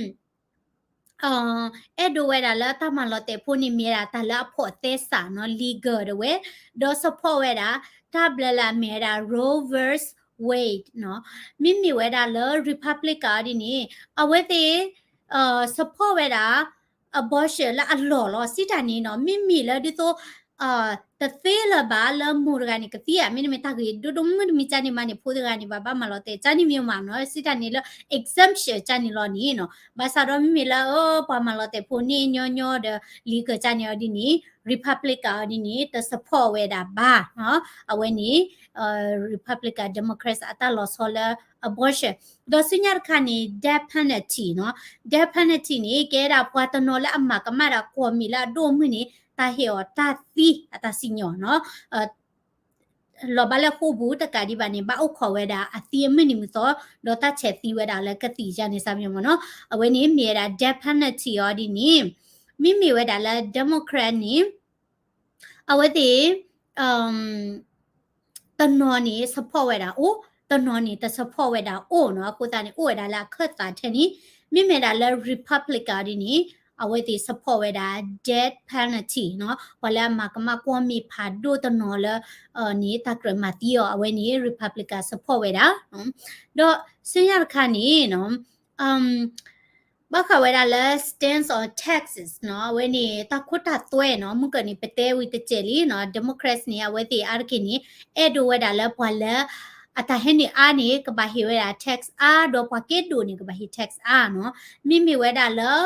အဲၣ်ဒိးဝဲဒၣ်လၢတၢ်မၤလီၤတဲာ်ဖိန့ၣ် မ့ၢ်ဝဲဒၣ်တၢ်လၢအဖိးသဲစးနီၤ legal တဝဲ ဒီး support ဝဲဒၣ် တၢ်ဘျၢလၢအမ့ၢ်ဝဲဒၣ် Roe versus Wade နီၤ မ့မ့ၢ်ဝဲဒၣ်လၢ Republican အီၤဒ်န့ၣ် အဝဲသ့ၣ် support ဝဲဒၣ် abortion လၢအလီၢ်လီၤ စံးတၢ်န့ၣ်နီၤ မ့မ့ၢ်လၢဒ်သိး တသ့လၢၤဘၣ်လၢမိၢ်တဂၤန့ၣ် ကသံဧါ မ့တမ့ၢ်တၢ်ဂ့ၢ်ဒိၣ်ဒိၣ်မုၢ်တမံၤကန့ၣ်မးန့ၣ် ဖိတဂၤန့ၣ် ဘၣ်ဘၣ်မၤလီၤတဲာ် ကန့ၣ်မ့ၢ်မးနီၤ စံးတၢ်န့ၣ်လၢ exemption ကန့ၣ်လီၤန့ၣ်နီၤ ဘၣ်ဆၣ်ဒီးမ့မ့ၢ်လၢ ပှၤမၤလီၤတဲာ်ဖိန့ၣ်ညီညီဒီး legal ကန့ၣ်အီၤဒ်န့ၣ် Republican အီၤဒ်န့ၣ် တ support ဝဲဒၣ်ဘၣ်နီၤ အဝဲန့ၣ် Republican Democrats အတၢ်လီၤဆီလၢ abortion ဒီးဆူညါတခါန့ၣ် death penalty နီၤ death penalty န့ၣ် ကဲဒၣ်ပှၤတနီၤလၢအမၤကမၣ်ဒၣ်ကွီၢ်မ့ၢ်လၢအဒိၣ်အမုၢ်န့ၣ် တၢ်ဟ့ၣ်အီၤတၢ်သံအတၢ်စံၣ်ညီၣ်နီၤ death လီၤဘၣ်လၢဃိာ်ပူၤတကးဒံးဘၣ်န့ၣ် ဘၣ်အိၣ်ခိးဝဲဒၣ်အသံအမုၢ်နံၤမုၢ်သီ ဒီးတၢ်ဆဲးသံဝဲဒၣ်လၢကသံၣ်ယါန့ၣ် စၢ်မ့ၢ်မ့ၢ်နီၤ. အဝဲန့ၣ်မ့ၢ်ဝဲဒၣ် death penalty အီၤဒ်န့ၣ် မ့မ့ၢ်ဝဲဒၣ်လၢ Democrat န့ၣ် အဝဲသ့ၣ် တနီၤန့ၣ် support ဝဲဒၣ်အိၣ်, တနီၤန့ၣ် တ support ဝဲဒၣ်အိၣ်နီၤ. အဃိသတးန့ၣ် အိၣ်ဝဲဒၣ်လၢအခၢၣ်သးထဲန့ၣ်, မ့မ့ၢ်ဒၣ်လၢ Republican အီၤဒ်န့ၣ် အဝဲသ့ၣ် support ဝဲဒၣ် death penalty နီၤ. ပှၤလၢအမၤကမၣ်ကွီၢ်မ့ၢ်ဖးဒိၣ်တနီၤလၢ န့ၣ် တၢ်ကြၢးမၤသံအီၤ အဝဲန့ၣ် Republican support ဝဲဒၣ်. ဒီးဆူညါတခါန့ၣ်နီၤ ဘၣ်ဃးဝဲဒၣ်လၢ stance on taxes နီၤ, အဝဲန့ၣ် တၢ်ခိတၢ်သွဲနီၤ, မုၢ်ကၢၢ်န့ၣ် ပတဲဝံၤတစဲးလံနီၤ, Democrats န့ၣ် အဝဲသ့ၣ်အါတက့ၢ်န့ၣ် အဲၣ်ဒိးဝဲဒၣ်လၢပှၤလၢ အတၢ်ဟဲနုာ်အါန့ၣ် ကဘၣ်ဟ့ၣ်ဝဲဒၣ် tax အါ, ဒီးပှၤကဲဒိၣ်န့ၣ် ကဘၣ်ဟ့ၣ် tax အါနီၤ. မ့မ့ၢ်ဝဲဒၣ်လၢ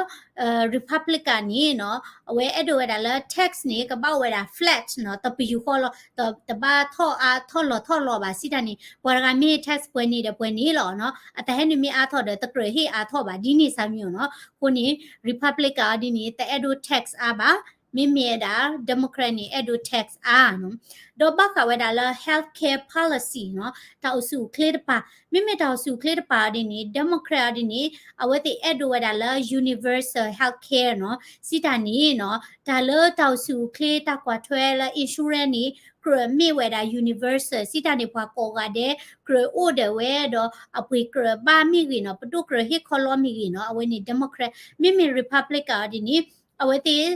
Republican န့ၣ်နီၤ, အဝဲအဲၣ်ဒိးဝဲဒၣ်လၢ tax န့ၣ် ကဘၣ်အိၣ်ဝဲဒၣ် flat နီၤ, တပယူာ်ဃီလီၤ, တဘၣ်ထီၣ်အါထီၣ်လီၤထီၣ်လီၤဘၣ်စံးတၢ်န့ၣ်, ပှၤတဂၤမ့ၢ် tax ပှဲၤန့ၣ်ဒီးပှဲၤန့ၣ်လီၤနီၤ, အတၢ်ဟဲနုာ်မ့ၢ်အါထီၣ်ဒီး တကြၢးဟ့ၣ်အါထီၣ်ဘၣ်ဒ်န့ၣ် စၢ်မ့ၢ်နီၤ. အဃိန့ၣ် Republican အီၤဒ်န့ၣ် တအဲၣ်ဒိး tax အါဘၣ်, မ့မ့ၢ်ဝဲဒၣ် Democrat န့ၣ် အဲၣ်ဒိး tax အါနီၤ. ဒီးဘၣ်ဃးဝဲဒၣ်လၢ healthcare policy နီၤ, တၢ်အိၣ်ဆူၣ်အိၣ်ချ့တပၤ, မ့မ့ၢ်တၢ်အိၣ်ဆူၣ်အိၣ်ချ့တပၤအီၤဒ်န့ၣ် Democrat အီၤဒ်န့ၣ် အဝဲသ့ၣ်အဲၣ်ဒိးဝဲဒၣ်လၢ universal healthcare နီၤ, စံးတၢ်န့ၣ်နီၤ, တၢ်လၢတၢ်အိၣ်ဆူၣ်အိၣ်ချ့တၢ်ကွၢ်ထွဲလၢ insurance န့ၣ် ကြၢးမ့ၢ်ဝဲဒၣ် universal စံးတၢ်န့ၣ် ပှၤကိးဂၤဒဲး ကြၢးအိၣ်ဒီးဝဲဒီး အပှ့ၤကြၢးဘၣ်မ့ၢ်ဂ့ၤနီၤ, ပဒိၣ်ကြၢးဟ့ၣ်ခီလီမ့ၢ်ဂ့ၤနီၤ, အဝဲန့ၣ် Democrat. မ့မ့ၢ် Republican အီၤဒ်န့ၣ် အဝဲသ့ၣ်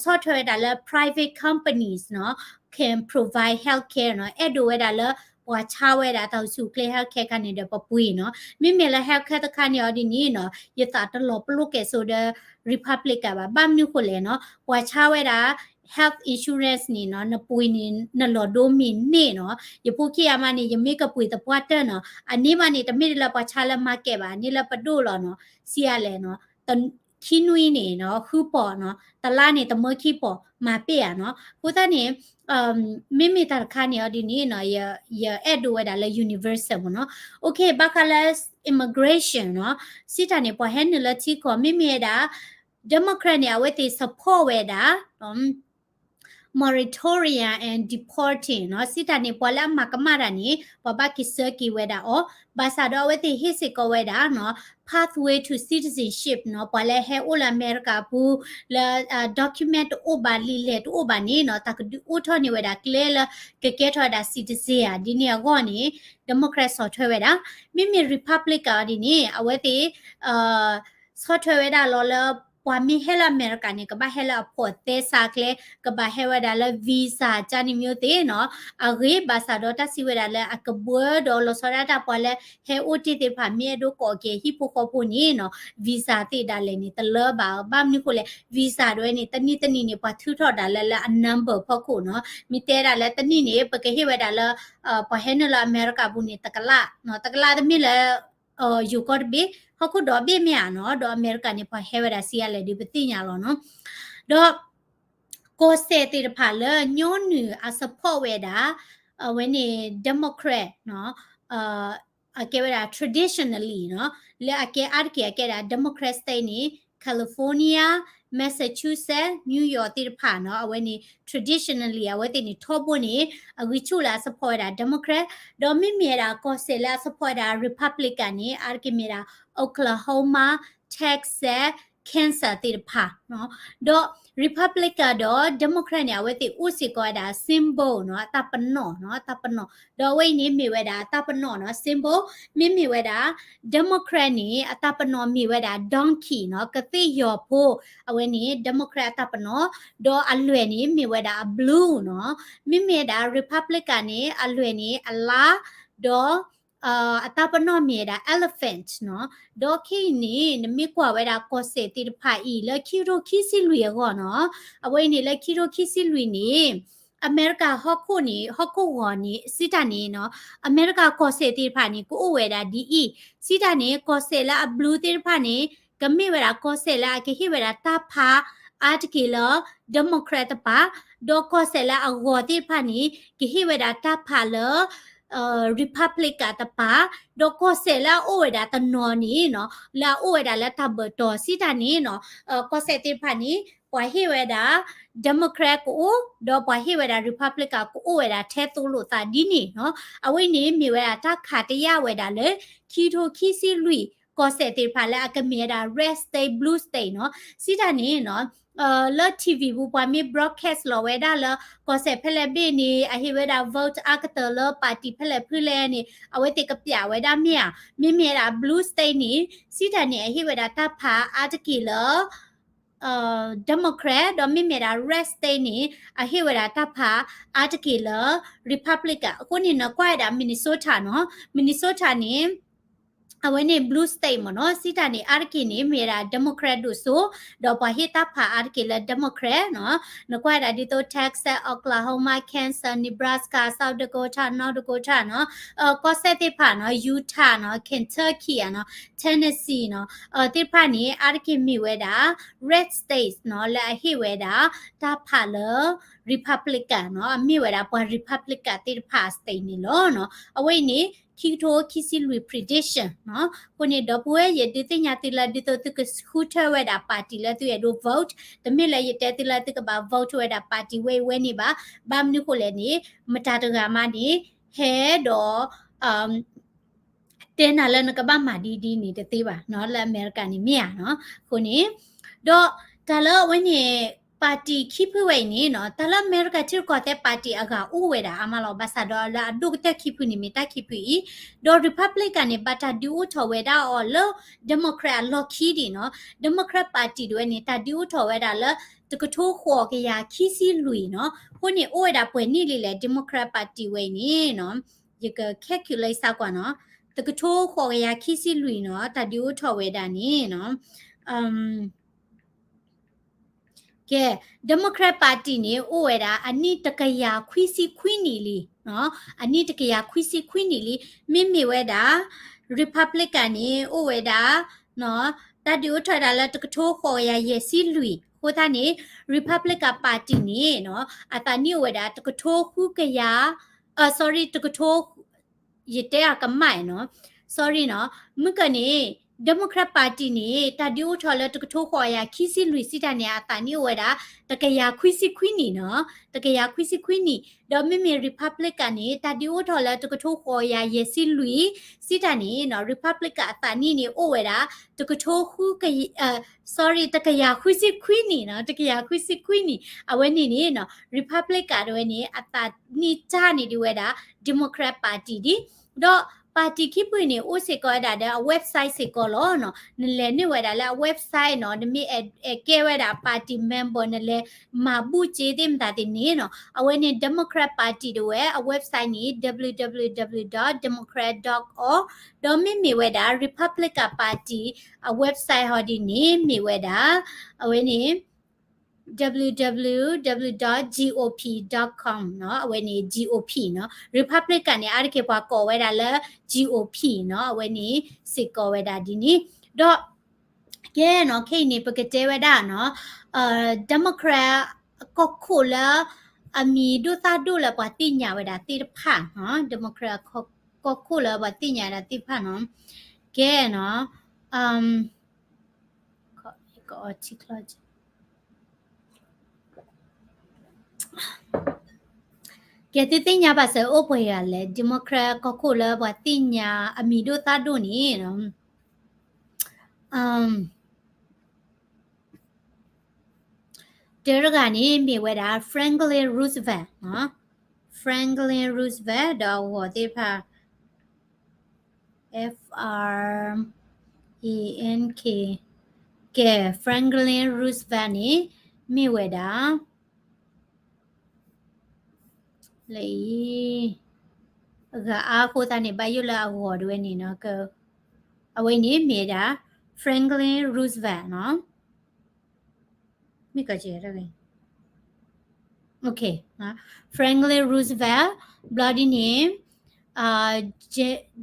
ဆီၣ်ထွဲဝဲဒၣ်လၢ private companies နီၤ can provide healthcare နီၤ, အဲၣ်ဒိးဝဲဒၣ်လၢ ပှၤဆါဝဲဒၣ်တၢ်အိၣ်ဆူၣ်အိၣ်ချ့ healthcare ခါန့ၣ်ဒီးပပှ့ၤနီၤ. မ့မ့ၢ်လၢ healthcare တခါန့ၣ်အီၤဒ်န့ၣ်နီၤ, ယသးတလီၤပလိာ်ကဲၣ်ဆိးဒီး Republican ဘၣ်, ဘၣ်မနုၤဃိလဲၣ်နီၤ, ပှၤဆါဝဲဒၣ် health insurance န့ၣ်နီၤ, နပှ့ၤန့ၣ် နလီၤဒိမ့ၢ်န့ၢ်နီၤ, ယဖိခံဂၤမးန့ၣ် ယမ့ၢ်ကပှ့ၤသပှၢ်တၢၢ်နီၤ, အန့ၣ်မးန့ၣ် တမ့ၢ်လၢပှၤဆါလၢ market ဘၣ်, န့ၣ်လၢပဒိၣ်လီၤနီၤ, စံးအါလဲၣ်နီၤ, ခံနွံန့ၣ်နီၤ ဃုပီၢ်နီၤ, တလါန့ၣ် တမၢခံပီၢ် မၤပ့ၢ်ဧါနီၤ. အဃိသတးန့ၣ် မ့မ့ၢ်တၢ်တခါန့ၣ်အီၤဒ်န့ၣ်နီၤ, ယအဲၣ်ဒိးဝဲဒၣ်လၢ universal မ့ၢ်နီၤ. Okay, ဘၣ်ဃးလၢ immigration နီၤ, စံးတၢ်န့ၣ် ပှၤဟဲနုာ်လၢထံကီၢ် မ့မ့ၢ်ဝဲဒၣ် Democrat န့ၣ် အဝဲသ့ၣ် support ဝဲဒၣ် moratorium and deporting နီၤ, စံးတၢ်န့ၣ် ပှၤလၢအမၤကမၣ်တၢ်န့ၣ် ပှၤဘၣ်က့ၤဆှၢက့ၤဝဲဒၣ်အီၤ, ဘၣ်ဆၣ်ဒီးအဝဲသ့ၣ်ဟ့ၣ်စ့ၢ်ကီးဝဲဒၣ်နီၤ pathway to citizenship နီၤ, ပှၤလၢဟဲအိၣ်လၢအမဲရကၤပူၤ လၢ document တအိၣ်ဘၣ် လံာ်လဲၢ်တအိၣ်ဘၣ်န့ၣ်နီၤ, တၢ်ကဒုးအိၣ်ထီၣ်န့ၢ်ဝဲဒၣ်ကျဲလၢ ကကဲထီၣ်ဝဲဒၣ် citizen ဧါ, ဒ်န့ၣ်အဂီၢ်န့ၣ် Democrat ဆီၣ်ထွဲဝဲဒၣ်. မ့မ့ၢ် Republican အီၤဒ်န့ၣ် အဝဲသ့ၣ် ဆီၣ်ထွဲဝဲဒၣ်လီၤလၢ ပှၤမ့ၢ်ဟဲလၢအမဲရကၤန့ၣ် ကဘၣ်ဟဲလၢအဖိးသဲစးကျဲ, ကဘၣ်ဟဲဝဲဒၣ်လၢ visa ကန့ၣ်မ့ၢ်သ့ၣ်နီၤ, အဂ့ၢ် ဘၣ်ဆၣ်ဒီးတၢ်စံးဝဲဒၣ်လၢအကဘှၢဒီးလီၤဆီဒၣ်တၢ် ပှၤလၢဟဲအိၣ်တ့ၢ်သ့ၣ်တဖၣ် မ့ၢ်အဲၣ်ဒိးကိးက့ၤဟံၣ်ဖိဃီဖိန့ၣ်နီၤ, visa သ့ၣ်ဒၣ်လဲာ်န့ၣ် တလၢဘၣ်, ဘၣ်မနုၤဃိလဲၣ်, visa ဒ်ဝဲန့ၣ် တနံၣ်တနံၣ်န့ၣ် ပှၤထုးထီၣ်ဒၣ်လၢ လၢအ number ဖီခိၣ်နီၤ, မ့ၢ်တဲဒၣ်လၢတနံၣ်န့ၣ် ပကဟ့ၣ်ဝဲဒၣ်လၢ ပှၤဟဲနုာ်လၢအမဲရကၤပူၤန့ၣ် တကလး, တကလးတမ့ၢ်လၢ ယိၤကီၢ်တဘ့ၣ်, ဟီၣ်ခိၣ်ဒီဘ့ၣ်မ့ၢ်ဧါနီၤ, ဒီးအမဲရကၤန့ၣ် ပှၤဟဲဝဲဒၣ်စံးအါလဲၣ်ဒီးပသ့ၣ်ညါလီၤနီၤ. ဒီး ကီၢ်စဲၣ်သ့ၣ်တဖၣ်လၢညီနုၢ်အ support ဝဲဒၣ် အဝဲန့ၣ် Democrat နီၤ, အကဲဝဲဒၣ် traditionally နီၤ, လၢအကဲအါတက့ၢ်အကဲဒၣ် Democrat state န့ၣ် California, Massachusetts, New York သ့ၣ်တဖၣ်နီၤ, အဝဲန့ၣ် traditionally အဝဲသ့ၣ်န့ၣ် ထီဘိန့ၣ် အဂံၢ်ဆူၣ်လၢအ support ဝဲဒၣ် Democrat, ဒီးမ့မ့ၢ်ဝဲဒၣ်ကီၢ်စဲၣ်လၢအ support ဝဲဒၣ် Republican န့ၣ် အါတက့ၢ်မ့ၢ်ဒၣ် Oklahoma, Texas, Kansas သ့ၣ်တဖၣ်နီၤ, ဒီး Republican ဒီး Democrat န့ၣ် အဝဲသ့ၣ်အိၣ်စ့ၢ်ကီးဝဲဒၣ် symbol နီၤ, အတၢ်ပနီၣ်နီၤ, အတၢ်ပနီၣ်, ဒီးအဝဲအံၤန့ၣ်မ့ၢ်ဝဲဒၣ်အတၢ်ပနီၣ်နီၤ, symbol, မ့မ့ၢ်ဝဲဒၣ် Democrat န့ၣ် အတၢ်ပနီၣ်မ့ၢ်ဝဲဒၣ် donkey နီၤ, ကသ့ၣ်ယီၤဖိ, အဝဲန့ၣ် Democrat အတၢ်ပနီၣ်, ဒီးအလွဲၢ်န့ၣ်မ့ၢ်ဝဲဒၣ်အ blue နီၤ, မ့မ့ၢ်ဝဲဒၣ် Republican န့ၣ် အလွဲၢ်န့ၣ်အလါ, ဒီး အတၢ်ပနီၣ်မ့ၢ်ဝဲဒၣ် elephant နီၤ, ဒီးခဲအံၤန့ၣ် နမ့ၢ်ကွၢ်ဝဲဒၣ်ကီၢ်စဲၣ်သ့ၣ်တဖၣ်အံၤ လၢခံကထိခံဆံလွံၢ်အဂီၢ်နီၤ, အဝဲအံၤန့ၣ် လၢခံကထိခံဆံလွံၢ်န့ၣ် အမဲရကၤဟီၣ်ခိၣ်န့ၣ် ဟီၣ်ခိၣ်ဂီၤန့ၣ် စံးတၢ်န့ၣ်နီၤ, အမဲရကၤကီၢ်စဲၣ်သ့ၣ်တဖၣ်န့ၣ် ကအိၣ်ဝဲဒၣ်ဒ်အံၤ, စံးတၢ်န့ၣ် ကီၢ်စဲၣ်လၢအ blue သ့ၣ်တဖၣ်န့ၣ် ကမ့ၢ်ဝဲဒၣ်ကီၢ်စဲၣ်လၢအကဟ့ၣ်ဝဲဒၣ်တၢ်ဖး အါတက့ၢ်လၢ Democrat တပၤ, ဒီးကီၢ်စဲၣ်လၢအဂီၤသ့ၣ်တဖၣ်န့ၣ် ကဟ့ၣ်ဝဲဒၣ်တၢ်ဖးလၢ Republican တပၤ, ဒီးကီၢ်စဲၣ်လၢအအိၣ်ဝဲဒၣ်တနီၤန့ၣ်နီၤ, လၢအအိၣ်ဝဲဒၣ်လၢတၢ်ဘၢၣ်တီၢ်စံးတၢ်န့ၣ်နီၤ, ကီၢ်စဲၣ်သ့ၣ်တဖၣ်န့ၣ် ပှၤဟ့ၣ်ဝဲဒၣ် Democrat ကအိၣ် ဒီးပှၤဟ့ၣ်ဝဲဒၣ် Republican ကအိၣ်ဝဲဒၣ်ထဲသိးလိာ်သးဒ်န့ၣ်နီၤ. အဝဲအံၤန့ၣ် မ့ၢ်ဝဲဒၣ်တၢ်ခးတယာ်ဝဲဒၣ်လၢ ခံကထိခံဆံလွံၢ် ကီၢ်စဲၣ်သ့ၣ်တဖၣ်လၢအကမ့ၢ်ဝဲဒၣ် red state blue state နီၤ. စံးတၢ်န့ၣ်နီၤ လၢ ထံၣ်ဝံၣ် ပူၤ ပှၤမ့ၢ် broadcast လီၤဝဲဒၣ်လၢ ကီၢ်စဲၣ်ဖဲလဲၣ်ဘ့ၣ်န့ၣ် အဟ့ၣ်ဝဲဒၣ် vote အါကတၢၢ်လၢ party ဖဲလဲၣ်ဖုလဲၣ်န့ၣ် အဝဲသ့ၣ်ကပျးဝဲဒၣ်မ့ၢ်ဧါ. မ့မ့ၢ်ဝဲဒၣ် blue state န့ၣ် စံးတၢ်န့ၣ် အဟ့ၣ်ဝဲဒၣ်တၢ်ဖးအါတက့ၢ်လၢ Democrat ဒီးမ့မ့ၢ်ဒၣ် red state န့ၣ် အဟ့ၣ်ဝဲဒၣ်တၢ်ဖးအါတက့ၢ်လၢ Republican. အဃိန့ၣ် နကွၢ်ဝဲဒၣ် Minnesota နီၤ. Minnesota န့ၣ် အဝဲန့ၣ် blue state မ့ၢ်နီၤ. စံးတၢ်န့ၣ် အါတက့ၢ်န့ၣ် မ့ၢ်ဝဲဒၣ် Democrat ဒိၣ်စိ ဒီးပှၤဟ့ၣ်တၢ်ဖးအါတက့ၢ်လၢ Democrat နီၤ. နကွၢ်ဝဲဒၣ်ဒ်သိး Texas, Oklahoma, Kansas, Nebraska, South Dakota, North Dakota နီၤ. ကီၢ်စဲၣ်သ့ၣ်တဖၣ်နီၤ Utah နီၤ Kentucky နီၤ Tennessee နီၤ သ့ၣ်တဖၣ်န့ၣ် အါတက့ၢ်မ့ၢ်ဝဲဒၣ် red states နီၤ လၢအဟ့ၣ်ဝဲဒၣ် တၢ်ဖးလၢ Republican နီၤ အမ့ၢ်ဝဲဒၣ်ပှၤ Republican သ့ၣ်တဖၣ် state န့ၣ်လီၤနီၤ. အဝဲအံၤန့ၣ် ခံကထိခံဆံလွံၢ် prediction နီၤ. အဃိန့ၣ် ဒီပုၢ်ဝဲၢ် ယဒုးသ့ၣ်ညါသုလၢ ဒ်သိးသုကဃုထၢဝဲဒၣ် party လၢသုအဲၣ်ဒိး vote, တမ့ၢ်လၢယတဲသုလၢသုကဘၣ် vote ဝဲဒၣ် party ဝဲအံၤဝဲန့ၣ်ဘၣ်. ဘၣ်မနုၤဃိလဲၣ်န့ၣ် မတၤတဂၤမးန့ၣ် ဟဲဒီး တဲနၤလၢနကဘၣ်မၤဒ်ဒ်န့ၣ်တသ့ဘၣ်နီၤ, လၢအမဲရကၤန့ၣ်မ့ၢ်ဧါနီၤ. အဃိန့ၣ် ဒီးတၢ်လၢအဝဲန့ၣ် party ခံဖုဝဲအံၤန့ၣ်နီၤ, တၢ်လၢအမဲရကၤထံရူၢ်ကီၢ်သဲး party အဂၤအိၣ်ဝဲဒၣ်အါမးလီၤ. ဘၣ်ဆၣ်ဒီးလၢအဒိၣ်ကတၢၢ်ခံဖုန့ၣ်မ့ၢ်တၢ်ခံဖုအံၤ, ဒီး Republican န့ၣ် ဘၣ်တၢ်ဒုးအိၣ်ထီၣ်ဝဲဒၣ်အီၤလၢ Democrat အလီၢ်ခံဒံးနီၤ. Democrat party ဒၣ်ဝဲန့ၣ် တၢ်ဒုးအိၣ်ထီၣ်ဝဲဒၣ်လၢ တကထိဃိးကယၤခံဆံလွံၢ်နီၤ. အဃိန့ၣ် အိၣ်ဝဲဒၣ်ပှဲၤနံၣ်လံလဲၣ် Democrat party ဝဲအံၤန့ၣ်နီၤ. ယက calculate စၢ်ကွၢ်နီၤ, တကထိဃိးကယၤခံဆံလွံၢ်နီၤ, တၢ်ဒုးအိၣ်ထီၣ်ဝဲဒၣ်န့ၣ်နီၤ, ကဲ Democrat party န့ၣ် အိၣ်ဝဲဒၣ်အနံၣ်တကယၤခွံဆံခွံနံၣ်လံ, အနံၣ်တကယၤခွံဆံခွံနံၣ်လံ. မ့မ့ၢ်ဝဲဒၣ် Republican န့ၣ် အိၣ်ဝဲဒၣ် တၢ်ဒုးအိၣ်ထီၣ်ဝဲဒၣ်လၢတကထိဃိးကယၤယဲၢ်ဆံလွံၢ်. အဃိသတးန့ၣ် Republican party န့ၣ်နီၤ အသးနံၣ်အိၣ်ဝဲဒၣ်တကထိဃုကယၤ sorry တကထိ ယတဲအကမၣ်နီၤ, sorry နီၤ. မုၢ်ကၢန့ၣ် Democrat party န့ၣ် တၢ်ဒုးအိၣ်ထီၣ်လၢတကထိဃိးကယၤခံဆံလွံၢ် စံးတၢ်န့ၣ် အသးနံၣ်အိၣ်ဝဲဒၣ် တကယၤခွံဆံခွံနံၣ်နီၤ, တကယၤခွံဆံခွံနံၣ်. ဒီးမ့မ့ၢ် Republican န့ၣ် တၢ်ဒုးအိၣ်ထီၣ်လၢတကထိဃိးကယၤယဲၢ်ဆံလွံၢ် စံးတၢ်န့ၣ်နီၤ, Republican အသးနံၣ်န့ၣ် အိၣ်ဝဲဒၣ် တကထိဃုကယၤ sorry တကယၤခွံဆံခွံနံၣ်နီၤ, တကယၤခွံဆံခွံနံၣ်. အဝဲန့ၣ်န့ၣ်နီၤ Republican ဒၣ်ဝဲန့ၣ် အသးနံၣ်တၢ်န့ၣ်ဒၣ်ဝဲဒၣ် Democrat party ဒံး. ဒီး party ခံဖုန့ၣ် အိၣ်စ့ၢ်ကီးဝဲဒၣ်ဒီးအ website စ့ၢ်ကီးလီၤနီၤ. နလဲၤနုာ်ဝဲဒၣ်လၢအ website နီၤ, နမ့ၢ်အဲၣ်ကဲဝဲဒၣ် party member နလဲၤမၤဘူၣ်စ့သ့ၣ်မတၤသ့ၣ်န့ၣ်နီၤ, အဝဲန့ၣ် Democrat party ဒၣ်ဝဲအ website န့ၣ် www dot democrat dot org, ဒီးမ့မ့ၢ်ဝဲဒၣ် Republican party အ website ဟီဒ်န့ၣ် မ့ၢ်ဝဲဒၣ် အဝဲန့ၣ် www dot gop dot com နီၤ, အဝဲန့ၣ် GOP နီၤ. Republican န့ၣ် အါတက့ၢ်ပှၤကိးဝဲဒၣ်လၢ GOP နီၤ, အဝဲန့ၣ်စ့ၢ်ကီးဝဲဒၣ်ဒ်န့ၣ်. ဒီး ကဲနီၤ, ခဲအံၤန့ၣ် ပကတဲဝဲဒၣ်နီၤ, Democrat ကီၢ်ခိၣ်လၢ အမံၤဒိၣ်သၣ်ဒိၣ်လၢပှၤသ့ၣ်ညါဝဲဒၣ်သ့ၣ်တဖၣ်နီၤ, Democrat ကီၢ်ခိၣ်လၢပှၤသ့ၣ်ညါဝဲဒၣ်သ့ၣ်တဖၣ်နီၤ. ကဲနီၤ, ကအီထံချီ ကဲသုသ့ၣ်ညါဘၣ်စၢၤအိၣ်ပှဲၤဂၤလဲၣ် Democrat ကီၢ်ခိၣ်လၢပှၤသ့ၣ်ညါအမံၤဒိၣ်သၣ်ဒိၣ်န့ၣ်နီၤ. တၢတဂၤန့ၣ်မ့ၢ်ဝဲဒၣ် Franklin Roosevelt နီၤ, Franklin Roosevelt ဒီးအဂီၤသ့ၣ်တဖၣ် F R A N K, ကဲ Franklin Roosevelt န့ၣ် မ့ၢ်ဝဲဒၣ် လၢအံၤ အဂၤအါအဃိသတးန့ၣ် ဘၣ်ယိၣ်လၢအဂီၤဒၣ်ဝဲန့ၣ်နီၤ, အဝဲန့ၣ်မ့ၢ်ဒၣ် Franklin Roosevelt နီၤ, မ့ၢ်ကီးကဲ Franklin Roosevelt, ဘျီဒ်န့ၣ်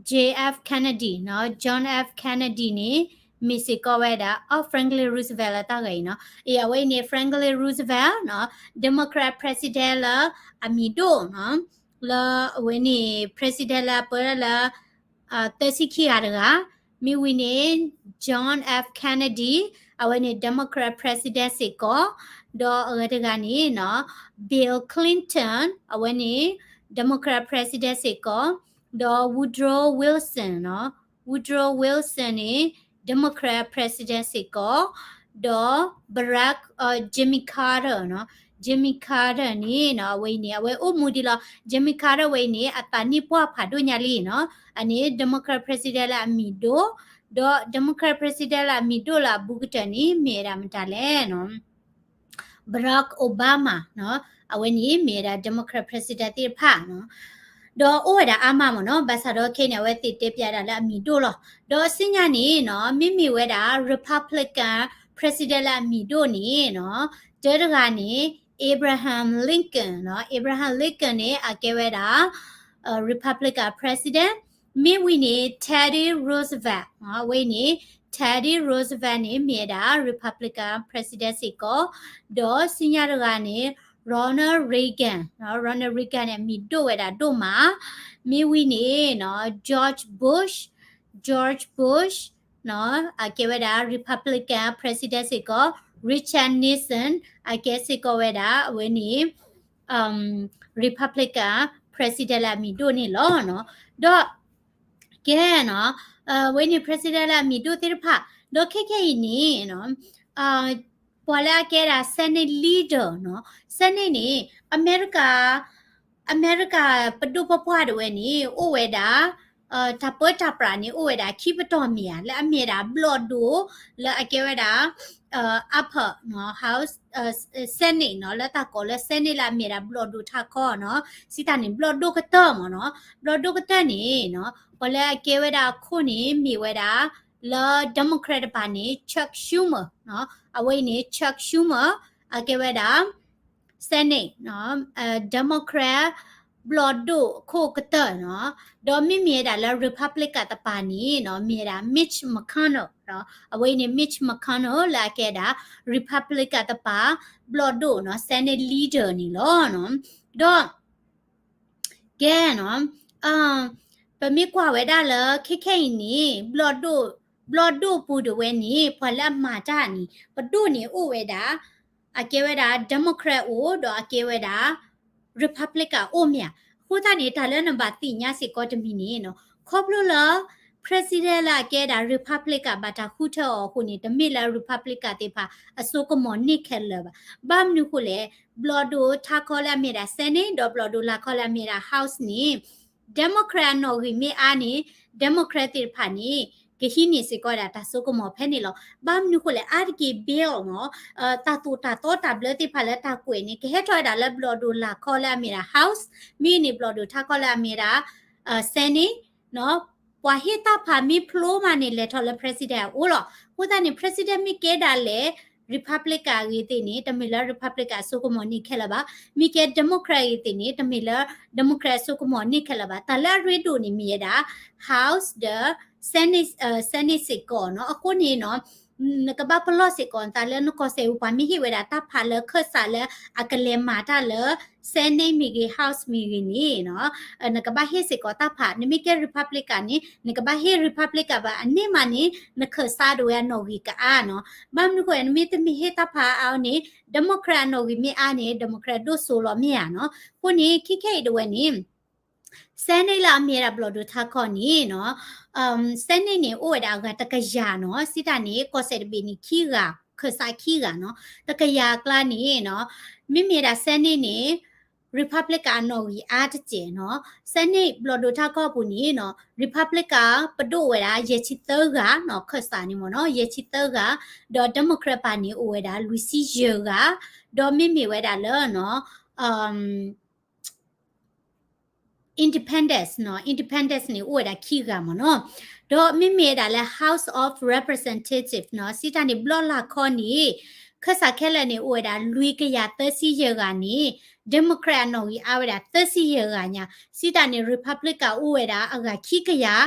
J F Kennedy နီၤ, John F Kennedy န့ၣ် မ့ၢ်စ့ၢ်ကီးဝဲဒၣ် အ Franklin Roosevelt လၢတၢ်ဂၤအံၤနီၤ. အဝဲအံၤန့ၣ် Franklin Roosevelt နီၤ, Democrat president လၢအမံၤဒိၣ်နီၤ, လၢအဝဲန့ၣ် president လၢအပၢလၢ သၢဆံခံဂၤတဂၤ, မ့ၢ်ဝံၤန့ၣ် John F Kennedy, အဝဲန့ၣ် Democrat President စ့ၢ်ကီး, ဒီးအဂၤတဂၤန့ၣ်နီၤ Bill Clinton အဝဲန့ၣ် Democrat President စ့ၢ်ကီး, ဒီး Woodrow Wilson နီၤ, Woodrow Wilson န့ၣ် Democrat President စ့ၢ်ကီး, ဒီး Barack, Jimmy Carter နီၤ, Jimmy Carter န့ၣ်နီၤ အဝဲအံၤန့ၣ် အဝဲအိၣ်မူဒံးလီၤ. Jimmy Carter ဝဲအံၤန့ၣ် အသးနံၣ်ပှၢ်ဖးဒိၣ်ညါလံနီၤ, အန့ၣ် Democrat President လၢအမံၤဒိၣ်, ဒီး Democrat President လၢအမံၤဒိၣ်လၢအဘူးကတၢၢ်န့ၣ် မ့ၢ်ဝဲဒၣ်မတၤလဲၣ်နီၤ Barack Obama နီၤ, အဝဲန့ၣ်မ့ၢ်ဝဲဒၣ် Democrat President သ့ၣ်တဖၣ်နီၤ, ဒီးအိၣ်ဝဲဒၣ်အါမးမ့ၢ်နီၤ, ဘၣ်ဆၣ်ဒီးခဲအံၤန့ၣ် အဝဲသ့ၣ်တဲပၠးဒၣ်လၢအမံၤဒိၣ်လီၤ. ဒီးဆူညါန့ၣ်နီၤ မ့မ့ၢ်ဝဲဒၣ် Republican President လၢအမံၤဒိၣ်န့ၣ်နီၤ, တၢတဂၤန့ၣ် Abraham Lincoln နီၤ, Abraham Lincoln န့ၣ် အကဲဝဲဒၣ် Republican President, မ့ၢ်ဝံၤန့ၣ် Teddy Roosevelt နီၤ, အဝဲအံၤန့ၣ် Teddy Roosevelt န့ၣ် မ့ၢ်ဝဲဒၣ် Republican President စ့ၢ်ကီး, ဒီးဆူညါတဂၤန့ၣ် Ronald Reagan နီၤ, Ronald Reagan န့ၣ် အမံၤဒိၣ်ဝဲဒၣ်ဒိၣ်မး, မ့ၢ်ဝံၤန့ၣ်နီၤ George Bush, George Bush နီၤ, အကဲဝဲဒၣ် Republican President စ့ၢ်ကီး, Richard Nixon အကဲစ့ၢ်ကီးဝဲဒၣ် အဝဲန့ၣ် Republican President လၢအမံၤဒိၣ်န့ၣ်လီၤနီၤ. ဒီး ကဲနီၤ, အဝဲန့ၣ် President လၢအမံၤဒိၣ်သ့ၣ်တဖၣ်, ဒီးခဲခဲအံၤန့ၣ်နီၤ ပှၤလၢအကဲဒၣ် Senate Leader နီၤ, Senate န့ၣ် အမဲရကၤ အမဲရကၤပဒိၣ်ပပှၢ်ဒၣ်ဝဲန့ၣ် အိၣ်ဝဲဒၣ် တၢ်ပၢတၢ်ပြးန့ၣ် အိၣ်ဝဲဒၣ်ခံပတီၢ်မ့ၢ်ဧါ, လၢအမ့ၢ်ဒၣ်ဘျီၣ်ဒိၣ် လၢအကဲဝဲဒၣ် upper နီၤ House, Senate နီၤ, လၢတၢ်ကိးလၢ Senate လၢအမ့ၢ်ဒၣ်ဘျီၣ်ဒိၣ်ထးခီနီၤ, စံးတၢ်န့ၣ် ဘျီၣ်ဒိၣ်ကတၢၢ်မ့ၢ်နီၤ, ဘျီၣ်ဒိၣ်ကတၢၢ်န့ၣ်နီၤ ပှၤလၢအကဲဝဲဒၣ်အခိၣ်န့ၣ် မ့ၢ်ဝဲဒၣ် လၢ Democrat တပၤန့ၣ် Chuck Schumer နီၤ, အဝဲအံၤန့ၣ် Chuck Schumer အကဲဝဲဒၣ် Senate နီၤ, Democrat ဘျီၣ်ဒိၣ်ခိၣ်ကတၢၢ်နီၤ, ဒီးမ့မ့ၢ်ဝဲဒၣ်လၢ Republican တပၤန့ၣ်နီၤ မ့ၢ်ဝဲဒၣ် Mitch McConnell နီၤ, အဝဲအံၤန့ၣ် Mitch McConnell လၢအကဲဒၣ် Republican တပၤ ဘျီၣ်ဒိၣ်နီၤ Senate Leader န့ၣ်လီၤနီၤ, ဒီး ကဲနီၤ, ပမ့ၢ်ကွၢ်ဝဲဒၣ်လၢခဲခဲအံၤန့ၣ် ဘျီၣ်ဒိၣ်, ဘျီၣ်ဒိၣ်ပူၤဒၣ်ဝဲန့ၣ် ပှၤလၢအမၤတၢ်န့ၣ် ပဒိၣ်န့ၣ်အိၣ်ဝဲဒၣ် အကဲဝဲဒၣ် Democrat အိၣ် ဒီးအကဲဝဲဒၣ် Republican အိၣ်မ့ၢ်ဧါ. အဃိသတးန့ၣ် တၢ်လၢနဘၣ်သ့ၣ်ညါစ့ၢ်ကီးတမံၤန့ၣ်နီၤ, ခီဖျိလၢ President လၢအကဲဒၣ် Republican ဘၣ်တၢ်ဃုထၢအီၤအဃိန့ၣ် တမ့ၢ်လၢ Republican သ့ၣ်တဖၣ်အစိကမီၤန့ၢ်ခဲလၢာ်ဘၣ်. ဘၣ်မနုၤဃိလဲၣ်, ဘျီၣ်ဒိၣ်ထးခီလၢအမ့ၢ်ဒၣ် Senate ဒီးဘျီၣ်ဒိၣ်လၤခီလၢအမ့ၢ်ဒၣ် House န့ၣ် Democrat အနီၣ်ဂံၢ်မ့ၢ်အါန့ၣ် Democrat သ့ၣ်တဖၣ်န့ၣ် ကဟံးန့ၢ်စ့ၢ်ကီးဒၣ်တၢ်စိကမီၤဖဲန့ၣ်လီၤ. ဘၣ်မနုၤဃိလဲၣ်, အါတက့ၢ် bill နီၤ, တၢ်သိၣ်တၢ်သီတၢ်ဘျၢသ့ၣ်တဖၣ်လၢတၢ်ကွဲးန့ၣ် ကဟဲထီၣ်ဝဲဒၣ်လၢဘျီၣ်ဒိၣ်လၤခီလၢအမ့ၢ်ဒၣ် House, မ့ၢ်န့ၣ်ဘျီၣ်ဒိၣ်ထးခီလၢအမ့ၢ်ဒၣ် Senate နီၤ, ပှၤဟ့ၣ်တၢ်ဖးမ့ၢ်ဖျိမးန့ၣ် လဲၤထီၣ်လၢ President အအိၣ်လီၤ. အဃိသတးန့ၣ် President မ့ၢ်ကဲဒၣ်လဲၣ် Republican အဂ့ၤသ့ၣ်န့ၣ် တမ့ၢ်လၢ Republican အစိကမီၤန့ၢ်ခဲလၢာ်ဘၣ်. မ့ၢ်ကဲ Democrat အဂ့ၤသ့ၣ်န့ၣ် တမ့ၢ်လၢ Democrat အစိကမီၤန့ၢ်ခဲလၢာ်ဘၣ်. တၢ်လၢအရ့ဒိၣ်န့ၣ်မ့ၢ်ဝဲဒၣ် House ဒီး Senate, Senate စ့ၢ်ကီးနီၤ. အဃိန့ၣ်နီၤ နကဘၣ်ပလီၢ်စ့ၢ်ကီးနသးလၢနကီၢ်စဲးပူၤ ပှၤမ့ၢ်ဟ့ၣ်ဝဲဒၣ်တၢ်ဖးလၢခၢၣ်စးလၢအကလဲၤမၤတၢ်လၢ Senate မ့ၢ်ဂ့ၤ House မ့ၢ်ဂ့ၤန့ၣ်နီၤ, နကဘၣ်ဟ့ၣ်စ့ၢ်ကီးတၢ်ဖး. နမ့ၢ်ကဲ Republican န့ၣ် နကဘၣ်ဟ့ၣ် Republican ဘၣ်. အန့ၣ်မးန့ၣ် နခၢၣ်စးဒၣ်ဝဲအနီၣ်ဂံၢ်ကအါနီၤ. ဘၣ်မနုၤဃိ နမ့ၢ်တမ့ၢ်ဟ့ၣ်တၢ်ဖးအါအီၤန့ၣ် Democrat အနီၣ်ဂံၢ်မ့ၢ်အါန့ၣ် Democrat ဒိၣ်စိလီၤမ့ၢ်ဧါနီၤ. အဃိန့ၣ် ခဲခဲအံၤဒၣ်ဝဲန့ၣ် Senate လၢအမ့ၢ်ဝဲဒၣ်ဘျီၣ်ဒိၣ်ထးခီန့ၣ်နီၤ, Senate န့ၣ် အိၣ်ဝဲဒၣ်အဂၤတကယၤနီၤ, စံးတၢ်န့ၣ် ကီၢ်စဲးတဘ့ၣ်န့ၣ်ခံဂၤ, ခၢၣ်စးခံဂၤနီၤ, တကယၤအကျါန့ၣ်နီၤ, မ့မ့ၢ်ဝဲဒၣ် Senate န့ၣ် Republican အနီၣ်ဂံၢ်အါတစဲးနီၤ, Senate ဘျီၣ်ဒိၣ်ထးခီအပူၤန့ၣ်နီၤ, Republican ပဒိၣ်အိၣ်ဝဲဒၣ် ယဲၢ်ဆံသၢဂၤနီၤ, ခၢၣ်စးန့ၣ်မ့ၢ်နီၤ, ယဲၢ်ဆံသၢဂၤ, ဒီး Democrat ပၤန့ၣ်အိၣ်ဝဲဒၣ် လွံၢ်ဆံယဲၢ်ဂၤ, ဒီးမ့မ့ၢ်ဝဲဒၣ်လၢနီၤ Independence နီၤ, Independence န့ၣ် အိၣ်ဝဲဒၣ်ခံဂၤမ့ၢ်နီၤ, ဒီးမ့မ့ၢ်ဝဲဒၣ်လၢ House of Representative နီၤ, စံးတၢ်န့ၣ် ဘျီၣ်လၤခီန့ၣ် ခၢၣ်စးခဲလၢာ်န့ၣ် အိၣ်ဝဲဒၣ်လွံၢ်ကယၤသၢဆံယဲၢ်ဂၤန့ၣ် Democrat အနီၣ်ဂံၢ်အါဝဲဒၣ်သၢဆံယဲၢ်ဂၤညါ, စံးတၢ်န့ၣ် Republican အိၣ်ဝဲဒၣ်အဂၤခံကယၤ,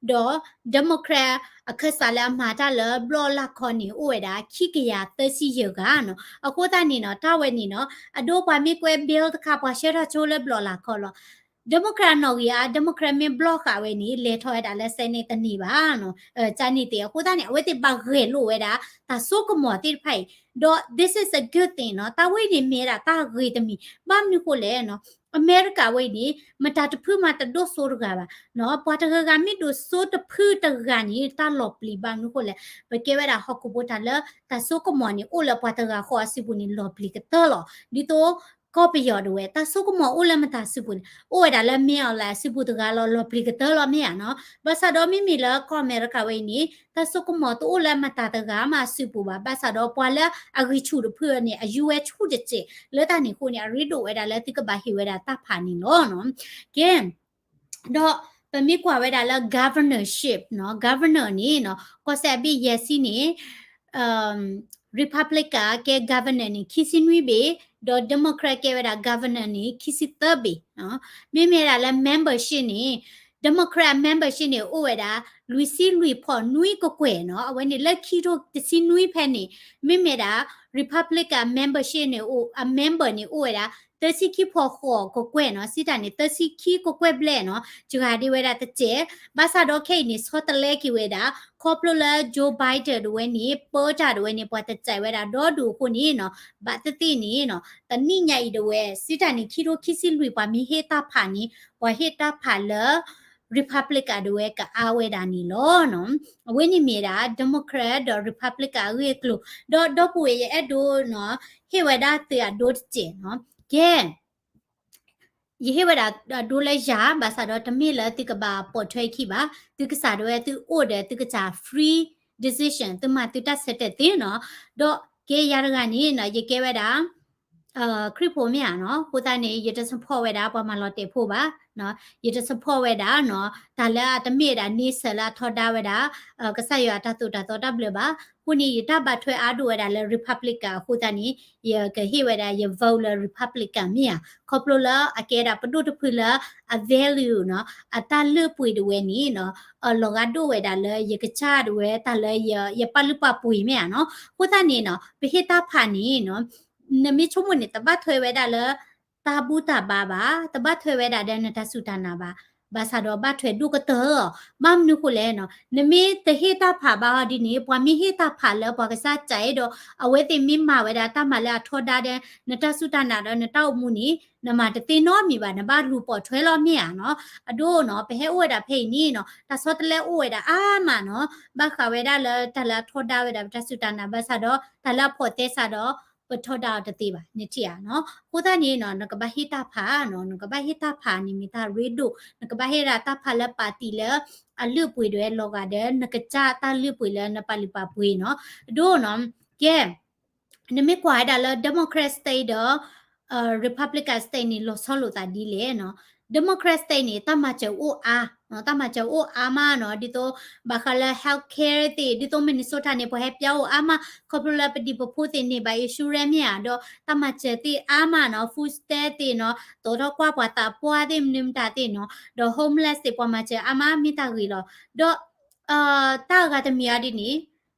ဒီး Democrat အခၢၣ်စးလၢအမၤတၢ်လၢဘျီၣ်လၤခီန့ၣ် အိၣ်ဝဲဒၣ်ခံကယၤသၢဆံယဲၢ်ဂၤနီၤ. အဃိသတးန့ၣ်နီၤ တၢ်ဝဲန့ၣ်နီၤ အဒိပှၤမ့ၢ်ကွဲး bill တခါ ပှၤဆှၢထီၣ်ဆိလၢဘျီၣ်လၤခီလီၤ. Democrat နီၣ်ဂံၢ်အါ Democrat မ့ၢ် block ဃာ်ဝဲန့ၣ် လဲၤထီၣ်ဝဲဒၣ်လၢ Senate တန့ၢ်ဘၣ်နီၤ, ကန့ၣ်သ့ၣ်အဃိသတးန့ၣ် အဝဲသ့ၣ်ဘၣ်ဂဲၤလိာ်ဝဲဒၣ် တၢ်စိကမီၤသ့ၣ်တဖၣ်အံၤ, ဒီး this is a good thing နီၤ, တၢ်ဝဲအံၤန့ၣ်မ့ၢ်ဝဲဒၣ်တၢ်ဂ့ၤတမံၤ, ဘၣ်မနုၤဃိလဲၣ်နီၤ, အမဲရကၤဝဲအံၤန့ၣ် မတၤတဖုမးတဒိၣ်စိတဂၤဘၣ်နီၤ, ပှၤတဂၤဂၤမ့ၢ်ဒိးစိတဖုတဂၤန့ၣ် တၢ်လီၤပျံၤဘၣ်မနုၤဃိလဲၣ်, ပကဲဝဲဒၣ်ဟီၣ်ခိၣ်ဖိတၢ်လၢ တၢ်စိကမီၤန့ၣ် အိၣ်လၢပှၤတဂၤဃီအစုပူၤန့ၣ် လီၤပျံၤကတၢၢ်လီၤ. ဒ်သိး ကီၢ်ပယီၤဒၣ်ဝဲ တၢ်စိကမီၤအိၣ်လၢမတၤစုပူၤန့ၣ် အိၣ်ဝဲဒၣ်လၢ မင်းအောင်လှိုင် အစုပူၤတဂၤလီၤ, လီၤပျံၤကတၢၢ်လီၤမ့ၢ်ဧါနီၤ. ဘၣ်ဆၣ်ဒီးမ့မ့ၢ်လၢကီၢ်အမဲရကၤဝဲအံၤန့ၣ် တၢ်စိကမီၤတအိၣ်လၢမတၤတဂၤမးအစုပူၤဘၣ်. ဘၣ်ဆၣ်ဒီးပှၤလၢအဂံၢ်ဆူၣ်တဖုန့ၣ် အယူဝဲဆူၣ်တစဲးလၢတၢ်န့ၣ်အဃိန့ၣ် အရ့ဒိၣ်ဝဲဒၣ်လၢသုကဘၣ်ဟ့ၣ်ဝဲဒၣ်တၢ်ဖးန့ၣ်လီၤနီၤ. ကဲ ဒီးပမ့ၢ်ကွၢ်ဝဲဒၣ်လၢ governorship နီၤ, governor န့ၣ်နီၤ ကီၢ်စဲၣ်အဘ့ၣ်ယဲၢ်ဆံန့ၣ် Republican ကဲ governor န့ၣ် ခံဆံနွံဘ့ၣ်, ဒီး Democrat ကဲဝဲဒၣ် governor န့ၣ် ခံဆံသၢဘ့ၣ်နီၤ. မ့မ့ၢ်ဝဲဒၣ်လၢ membership န့ၣ် Democrat membership န့ၣ် အိၣ်ဝဲဒၣ် လွံၢ်ဆံလွံၢ်ဖီၣ်နွံကကွဲၢ်နီၤ. အဝဲန့ၣ်လၢခံထိတဆံနွံဖဲန့ၣ် မ့မ့ၢ်ဒၣ် Republican membership န့ၣ် အ member န့ၣ် အိၣ်ဝဲဒၣ် သၢဆံခံဖီၣ်ဃိးကကွဲၢ်နီၤ, စံးတၢ်န့ၣ် သၢဆံခံကကွဲၢ်ဘျဲၣ်နီၤ, စှၤဒံးဝဲဒၣ်တစဲး. ဘၣ်ဆၣ်ဒီးခဲအံၤန့ၣ် ဆီတလဲက့ၤဝဲဒၣ် ခီဖျိလၢ Joe Biden ဒၣ်ဝဲန့ၣ် ပၢတၢ်ဒၣ်ဝဲန့ၣ် ပှၤတစဲးဝဲဒၣ်ဒီဒူၣ်အဃိန့ၣ်နီၤ, ဘၣ်သ့ၣ်သ့ၣ်န့ၣ်နီၤ တနံၣ်ညါအံၤဒၣ်ဝဲ စံးတၢ်န့ၣ် ခံထိခံဆံလွံၢ် ပှၤမ့ၢ်ဟ့ၣ်တၢ်ဖးန့ၣ် ပှၤဟ့ၣ်တၢ်ဖးလၢ Republican ဒၣ်ဝဲကအါဝဲဒၣ်န့ၣ်လီၤနီၤ. အဝဲန့ၣ်မ့ၢ်ဒၣ် Democrat ဒီး Republican အဂ့ၢ်အကျိၤ, ဒီးဒီပုၢ်ဝဲၢ်ယအဲၣ်ဒိးနီၤ ဟ့ၣ်ဝဲဒၣ်သုအဒိတစဲးနီၤ. ကဲ ယဟ့ၣ်ဝဲဒၣ်အဒိလၢယၤ ဘၣ်ဆၣ်ဒီးတမ့ၢ်လၢသုကဘၣ်ပိာ်ထွဲခံဘၣ်, သုကစၢ်ဒၣ်ဝဲသုအိၣ်ဒီး သုကစၢ် free decision သုမၤသုတၢ်ဆၢတဲာ်သ့နီၤ. ဒီးကဲယၤတဂၤန့ၣ်နီၤ ယကဲဝဲဒၣ် ခရံာ်ဖိမ့ၢ်ဧါနီၤ, အဃိသတးန့ၣ် ယတ support ဝဲဒၣ်ပှၤမၤလီၤတဲာ်ဖိဘၣ်, ယတ support ဝဲဒၣ်နီၤ တၢ်လၢအတမ့ၢ်ဝဲဒၣ်န့ဆၢၣ်လၢအထီဒါဝဲဒၣ် ကစၢ်ယွၤအတၢ်သိၣ်တၢ်သီတၢ်ဘျၢဘၣ်. အဃိန့ၣ် ယတၢ်ဘၣ်ထွဲအါဒိၣ်ဝဲဒၣ်လၢ Republican အဃိသတးန့ၣ် ယကဟ့ၣ်ဝဲဒၣ်ယ vote လၢ Republican မ့ၢ်ဧါ, ခီဖျိလၢအကဲဒၣ်ပဒိၣ်တဖုလၢအ value နီၤ အတၢ်လုၢ်အပှ့ၤဒၣ်ဝဲန့ၣ်နီၤ လီၤဂာ်ဒိၣ်ဝဲဒၣ်လၢယကစၢ်ဒၣ်ဝဲတၢ်လၢယပာ်လုၢ်ပာ်ပှ့ၤမ့ၢ်ဧါနီၤ. အဃိသတးန့ၣ်နီၤ ပဟ့ၣ်တၢ်ဖးန့ၣ်နီၤ နမ့ၢ်ဆိကမိၣ်န့ၣ် တဘၣ်ထွဲဝဲဒၣ်လၢ တၢ်ဘူၣ်တၢ်ဘါဘၣ်, တဘၣ်ထွဲဝဲဒၣ်ဒီးနတၢ်စူၢ်တၢ်နာ်ဘၣ်, ဘၣ်ဆၣ်ဒီးဘၣ်ထွဲဒိၣ်ကတၢၢ်အီၤ. ဘၣ်မနုၤဃိလဲၣ်နီၤ, နမ့ၢ်တဟ့ၣ်တၢ်ဖးဘၣ်အီၤဒ်န့ၣ် ပှၤမ့ၢ်ဟ့ၣ်တၢ်ဖးလၢပှၤကစၢ်စဲးဒီး အဝဲသ့ၣ်မ့ၢ်မၤဝဲဒၣ်တၢ်မၤလၢအထီဒါဒီး နတၢ်စူၢ်တၢ်နာ်ဒီးနတၢ်အိၣ်မူန့ၣ် နမၤတသ့နီတမံၤဘၣ်, နဘၣ်လူၤပိာ်ထွဲလီၤမ့ၢ်ဧါနီၤ. အဒိနီၤ ပဟဲအိၣ်ဝဲဒၣ်ဖဲအံၤန့ၣ်နီၤ တၢ်ဆီတလဲအိၣ်ဝဲဒၣ်အါမးနီၤ, ဘၣ်ဃးဝဲဒၣ်လၢတၢ်လၢအထီဒါဝဲဒၣ်ပတၢ်စူၢ်တၢ်နာ် ဘၣ်ဆၣ်ဒီး တၢ်လၢအဖိးသဲစးဒီး ပထီဒါအီၤတသ့ဘၣ် နထံၣ်ဧါနီၤ. အဃိသတးန့ၣ်နီၤ နကဘၣ်ဟ့ၣ်တၢ်ဖးနီၤ, နကဘၣ်ဟ့ၣ်တၢ်ဖးန့ၣ်မ့ၢ်တၢ်ရ့ဒိၣ်, နကဘၣ်ဟ့ၣ်ဒၣ်တၢ်ဖးလၢပၣ်တံၣ်လၢအလုၢ်အပှ့ၤဒၣ်ဝဲလီၤဂာ်ဒီး နကစၢ်တၢ်လုၢ်အပှ့ၤလၢနပာ်လုၢ်ပာ်ပှ့ၤနီၤ. အဒိနီၤ ကဲ နမ့ၢ်ကွၢ်ဝဲဒၣ်လၢ Democrat State ဒီး Republican State န့ၣ် လီၤဆီလိာ်သးဒ်လဲၣ်နီၤ. Democrat State န့ၣ် တၢ်မၤစၢၤအိၣ်အါ, တၢ်မၤစၢၤအိၣ်အါမးနီၤ, ဒ်သိး ဘၣ်ဃးလၢ health care သ့ၣ်, ဒ်သိး Minnesota န့ၣ် ပှၤဟဲပၠါအိၣ်အါမး, ခီဖျိလၢပဒံၣ်ပဖိသ့ၣ်န့ၢ်ဘၣ် insurance မ့ၢ်ဧါ, ဒီးတၢ်မၤစၢၤသ့ၣ်အါမးနီၤ, food stamp သ့ၣ်နီၤ, တီထီၣ်ကွၢ်ပှၤသးပှၢ်သ့ၣ်မနုၤမတၤသ့ၣ်နီၤ, ဒီး homeless သ့ၣ် ပှၤမၤစၢၤအါမး မ့ၢ်တၢ်ဂ့ၤလီၤ. ဒီး တၢ်အဂၤတမံၤအါဒ်န့ၣ်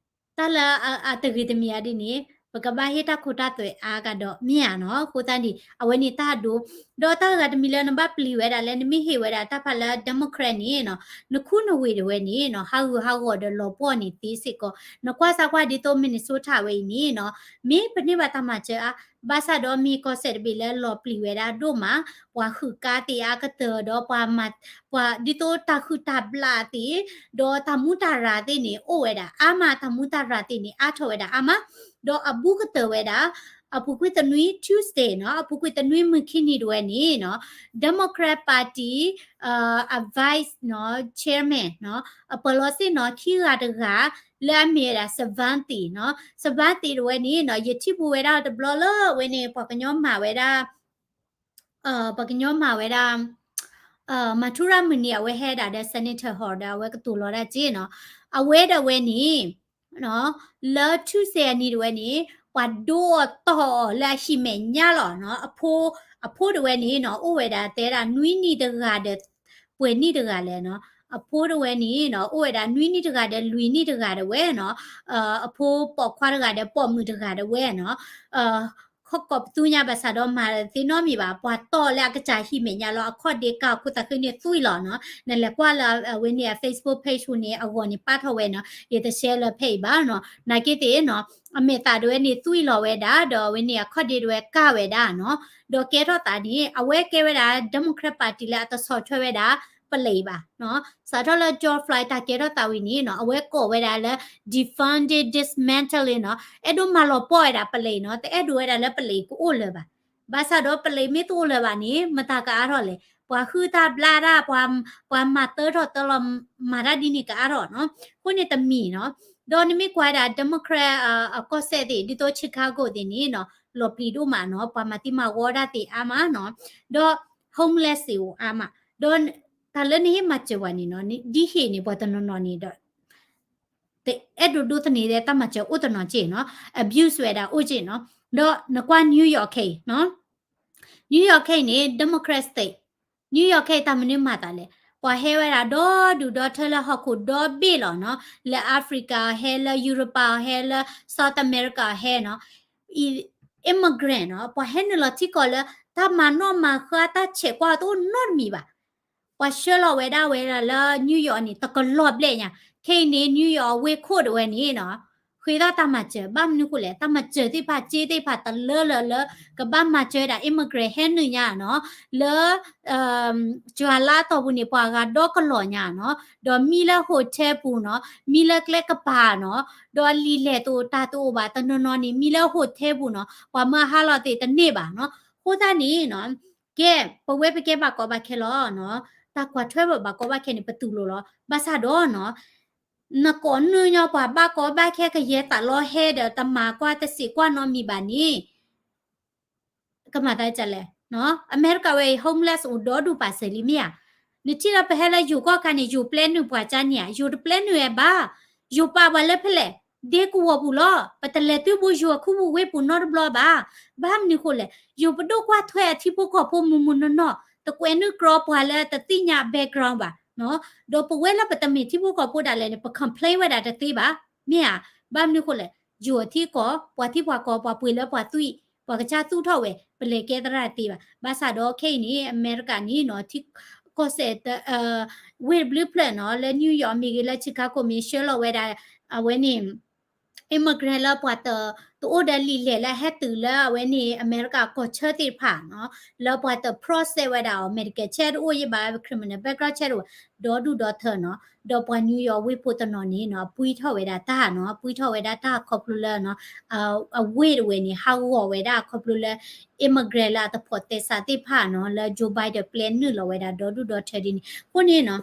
တၢ်လၢအတဂ့ၤတမံၤအါဒ်န့ၣ် ပကဘၣ်ဟ့ၣ်တၢ်ခိတၢ်သွဲးအါကဒီးမ့ၢ်ဧါနီၤ. အဃိသတးန့ၣ် အဝဲန့ၣ်တၢ်အဒိ, ဒီးတၢ်အဂၤတမံၤလၢနဘၣ်ပျံၤဝဲဒၣ်လၢနမ့ၢ်ဟ့ၣ်ဝဲဒၣ်တၢ်ဖးလၢ Democrat န့ၣ်နီၤ, နခူနဝ့ၢ်ဒၣ်ဝဲန့ၣ်နီၤ ဟးဂူာ်ဟးဂီၤဒီးလီၤပှီၢ်န့ၣ်သ့စ့ၢ်ကီး. နကွၢ်စၢ်ကွၢ်ဒ်သိး Minnesota ဝဲအံၤန့ၣ်နီၤ, မ့ၢ်ပန့ၢ်ဘၣ်တၢ်မၤစၢၤအါ, ဘၣ်ဆၣ်ဒီးမ့ၢ်ကီၢ်စဲၣ်တဘ့ၣ်လၢလီၤပျံၤဝဲဒၣ်ဒိၣ်မး, ပှၤဟုၣ်ကါသ့ၣ်အါကတၢၢ်ဒီးပှၤမၤ ပှၤဒ်သိးတၢ်ဟုၣ်တၢ်ဘျၣ်သ့ၣ်, ဒီးတၢ်မူတၢ်ရၤသ့ၣ်န့ၣ် အိၣ်ဝဲဒၣ်အါမး, တၢ်မူတၢ်ရၤသ့ၣ်န့ၣ် အါထီၣ်ဝဲဒၣ်အါမး, ဒီးအဘူးကတၢၢ်ဝဲဒၣ် အပူၤကွံာ်တနွံ Tuesday နီၤ, အပူၤကွံာ်တနွံမုၢ်ခံနံၤဒၣ်ဝဲန့ၣ်နီၤ, Democrat Party အ vice နီၤ, chairman နီၤ, အပၢၢ်လီၤသ့ၣ်နီၤ ခံဂၤတဂၤ လၢအမ့ၢ်ဝဲဒၣ် Savante နီၤ, Savante ဒၣ်ဝဲန့ၣ်နီၤ, ယထံၣ်ပူၤဝဲဒၣ်တဘျီလၢအဝဲန့ၣ် ပှၤကညီမၤဝဲဒၣ် ပှၤကညီမၤဝဲဒၣ် မၤထူရၤမုၢ်နံၤ အဝဲဟဲဒၣ်ဒီး Senator Hall ဒီး အဝဲကတိၤလီၤဒၣ်က့နီၤ, အဝဲဒၣ်ဝဲန့ၣ် လၢ Tuesday အနံၤဒၣ်ဝဲန့ၣ် ပှၤဒိအီၤတီၢ်အီၤလၢအဟံၣ်မဲာ်ညါလီၤနီၤ, အဖိ အဖိဒၣ်ဝဲန့ၣ်နီၤ အိၣ်ဝဲဒၣ်တဲဒၣ်နွံနံၣ်တဂၤဒီး ပှဲၤနံၣ်တဂၤလဲၣ်နီၤ, အဖိဒၣ်ဝဲန့ၣ်နီၤ အိၣ်ဝဲဒၣ်နွံနံၣ်တဂၤဒီးလွံၢ်နံၣ်တဂၤဒၣ်ဝဲနီၤ, အဖိပိာ်ခွါတဂၤဒီးပိာ်မုၣ်တဂၤဒၣ်ဝဲနီၤ, ခီၣ်ကိးပသူညါဘၣ်ဆၣ်ဒီးမၤသ့နီတမံၤဘၣ်, ပှၤတီၢ်လၢအကစၢ်ဟံၣ်မဲာ်ညါလီၤ, အခီၣ်ဒ့ကၢ်အခိၣ်သးဃ့န့ၣ်သွံၣ်လီၤနီၤ. နလဲၤကွၢ်လၢအဝဲန့ၣ်အ Facebook page ပူၤန့ၣ် အဂီၢ်န့ၣ်ပာ်ထီၣ်ဝဲနီၤ, ယတ share လၢဖဲအံၤဘၣ်နီၤ. နာ်က့သ့ၣ်နီၤ အမဲာ်သၣ်ဒၣ်ဝဲန့ၣ်သွံၣ်လီၤဝဲဒၣ်, ဒီးအဝဲန့ၣ်အခီၣ်ဒ့ဒၣ်ဝဲကၢ်ဝဲဒၣ်နီၤ. ဒီးကဲထီၣ်သးန့ၣ် အဝဲကဲဝဲဒၣ် Democrat Party လၢအတဆီၣ်ထွဲဝဲဒၣ်ပလံးဘၣ်နီၤ. စးထီၣ်လၢ George Floyd တၢ်ကဲထီၣ်သးဝံၤန့ၣ်နီၤ အဝဲကိးဝဲဒၣ်လၢ defund dismantling နီၤ, အဲၣ်ဒိးမၤလီၤပှီၢ်ဝဲဒၣ်ပလံးနီၤ, တအဲၣ်ဒိးဝဲဒၣ်လၢပလံးကအိၣ်လၢၤဘၣ်. ဘၣ်ဆၣ်ဒီးပလံးမ့ၢ်တအိၣ်လၢၤဘၣ်န့ၣ် မတၤကအါထီၣ်လဲၣ်, ပှၤဟုၣ်တၢ်ဘျၣ်တၢ်, ပှၤမၤတၢထီၣ်တၢလီၤမၤတၢ်ဒ်န့ၣ်ကအါထီၣ်နီၤ. အဃိန့ၣ်တမံၤနီၤ. ဒီးနမ့ၢ်ကွၢ်ဝဲဒၣ် Democrat အကီၢ်စဲၣ်သ့ၣ် ဒ်သိး Chicago သ့ၣ်န့ၣ်နီၤ လီၤပျံၤဒိၣ်မးနီၤ, ပှၤမၤသံမၤဝီတၢ်သ့ၣ်အါမးနီၤ, ဒီး homeless သ့ၣ်အိၣ်အါမး, ဒီးတၢ်လၢနဟ့ၣ်မၤစၢၤပှၤန့ၣ်နီၤ, ဒ်ဟ့ၣ်န့ၣ် ပှၤတနီၤနီၤန့ၣ်ဒီး တအဲၣ်ဒိးဒိးသန့ၤဒီးတၢ်မၤစၢၤအိၣ်တနီၤက့နီၤ, abuse ဝဲဒၣ်အိၣ်က့နီၤ. ဒီးနကွၢ် New York ခဲအံၤနီၤ, New York ခဲအံၤန့ၣ် Democrat state, New York ခဲအံၤတၢ်မနုၤမၤသးလဲၣ်, ပှၤဟဲဝဲဒၣ်ဒီဒူၣ်ဒီထၢလၢဟီၣ်ခိၣ်ဒီဘ့ၣ်လီၤနီၤ, လၢ Africa ဟဲ, လၢ Europe ဟဲ, လၢ South America ဟဲနီၤ, immigrant နီၤ, ပှၤဟဲနုာ်လီၤထံကီၢ်လၢ တၢ်မၤနီၣ်မၤဃါတၢ်ဆဲးကွၢ်တအိၣ်နီတမံၤဘၣ်. ပှၤဆှၢလီၤဝဲဒၣ်ဝဲဒၣ်လၢ New York န့ၣ် တကလီၤဘျဲၣ်ညါ, ခဲအံၤန့ၣ် New York အဝ့ၢ်ခိၣ်ဒၣ်ဝဲန့ၣ်နီၤ, ဃ့ထီၣ်တၢ်မၤစၢၤ, ဘၣ်မနုၤဃိလဲၣ်, တၢ်မၤစၢၤသ့ၣ်တဖၣ် စ့သ့ၣ်တဖၣ်တလၢလၢ်လၢ် ကဘၣ်မၤစၢၤဝဲဒၣ် immigrant ဟဲနုာ်ညါနီၤ, လၢ စှၤလါအတီၢ်ပူၤန့ၣ် ပှၤဂၤဒီကလီၤညါနီၤ, ဒီးမံလၢ hotel ပူၤနီၤ, မံလၢကျဲကပၤနီၤ, ဒီးလံာ်လဲၢ်တအိၣ်တၢ်တအိၣ်ဘၣ်, တနီၤနီၤန့ၣ် မံလၢ hotel ပူၤနီၤ, ပှၤမၢဟါလီၤသ့ၣ်တန့ၢ်ဘၣ်နီၤ. အဃိသတးန့ၣ်နီၤ, ကဲ, ပဝဲပကဲဘၣ်ကီဘၣ်ခဲလီၤနီၤ, တၢ်ကွၢ်ထွဲဘၣ်ဘၣ်ကီဘၣ်ခဲန့ၣ် ပတူၢ်လိာ်လီၤ. ဘၣ်ဆၣ်ဒီးနီၤ, နကိးနုာ်ညီပှၤဘၣ်ကီဘၣ်ခဲ ကယဲၢ်သးလီဟဲဒီး တမၤကွၢ်တစံးကွၢ်နီတမံၤဘၣ်န့ၣ် ကမၤသးဒ်လဲၣ်. အမဲရကၤဝဲအံၤ homeless အိၣ်ဒီဒူၣ်ပာ်စၢၤလံမ့ၢ်ဧါ. နထံၣ်လၢပဟဲလၢယိၤကီၢ်ခါန့ၣ် ယိၤပျဲနုာ်ပှၤကါန့ၣ်ဧါ, ယိၤတပျဲနုာ်ဝဲဘၣ်. ယိၤပာ်ပှၤလၢဖဲလဲၣ်, ဒ့ကဝီၤပူၤလီၤ. ပတလဲၤတုၤဘူးယိၤအခူပူၤဝ့ၢ်ပူၤနီတဘျီဘၣ်. ဘၣ်မနုၤဃိလဲၣ်, ယိၤပဒိၣ်ကွၢ်ထွဲအထံဖိကီၢ်ဖိမုၢ်မုၢ်နီၢ်နီၢ်, တကွဲးနုာ်ကြီပှၤလၢတသ့ၣ်ညါ background ဘၣ်. ဒီးပဝဲလၢပတမ့ၢ်ထံဖိကီၢ်ဖိဒၣ်လဲာ်န့ၣ် ပ complain ဝဲဒၣ်တသ့ဘၣ်. မ့ၢ်ဧါ. ဘၣ်မနုၤဃိလဲၣ်, ယိၤအထံကီၢ်, ပှၤထံပှၤကီၢ်, ပှၤပှ့ၤလၢပှၤသွံၣ်, ပှၤကစၢ်သူၣ်ထီၣ်ဝဲ, ပလဲၤကဲသရၣ်တသ့ဘၣ်. ဘၣ်ဆၣ်ဒီးခဲအံၤန့ၣ် အမဲရကၤန့ၣ်နီၤ, ထံကီၢ်စဲၣ် ဝ့ၢ်တဘျုးဖျၢၣ်နီၤ, လၢ New York မ့ၢ်ဂ့ၤ, လၢ Chicago မ့ၢ်ဂ့ၤ, ဆှၢလီၤဝဲဒၣ် အဝဲန့ၣ် immigrant လၢပှၤတ တအိၣ်ဒီးလံာ်လဲၢ်လၢဟဲတုၤလၢအဝဲန့ၣ် အမဲရကၤကီၢ်ဆၢသ့ၣ်တဖၣ်နီၤ, လၢပှၤတ process ဝဲဒၣ်အီၤ, Medicare check တအိၣ်ယံၤဘၣ်, criminal background check တအိၣ်, ဒီဒူၣ်ဒီထၢနီၤ. ဒီးပှၤ New York ဝ့ၢ်ဖိတနီၤန့ၣ်နီၤ, ပှံထီၣ်ဝဲဒၣ်တၢ်နီၤ, ပှံထီၣ်ဝဲဒၣ်တၢ်ခီဖျိလၢ အဝ့ၢ်တဝဲန့ၣ် ဟးဂီၤဝဲဒၣ်ခီဖျိလၢ immigrant လၢအတဖိးသဲစးသ့ၣ်တဖၣ်နီၤ, လၢ Joe Biden ပျဲနုာ်လီၤဝဲဒၣ်ဒီဒူၣ်ဒီထၢဒ်န့ၣ်. အဃိန့ၣ်နီၤ,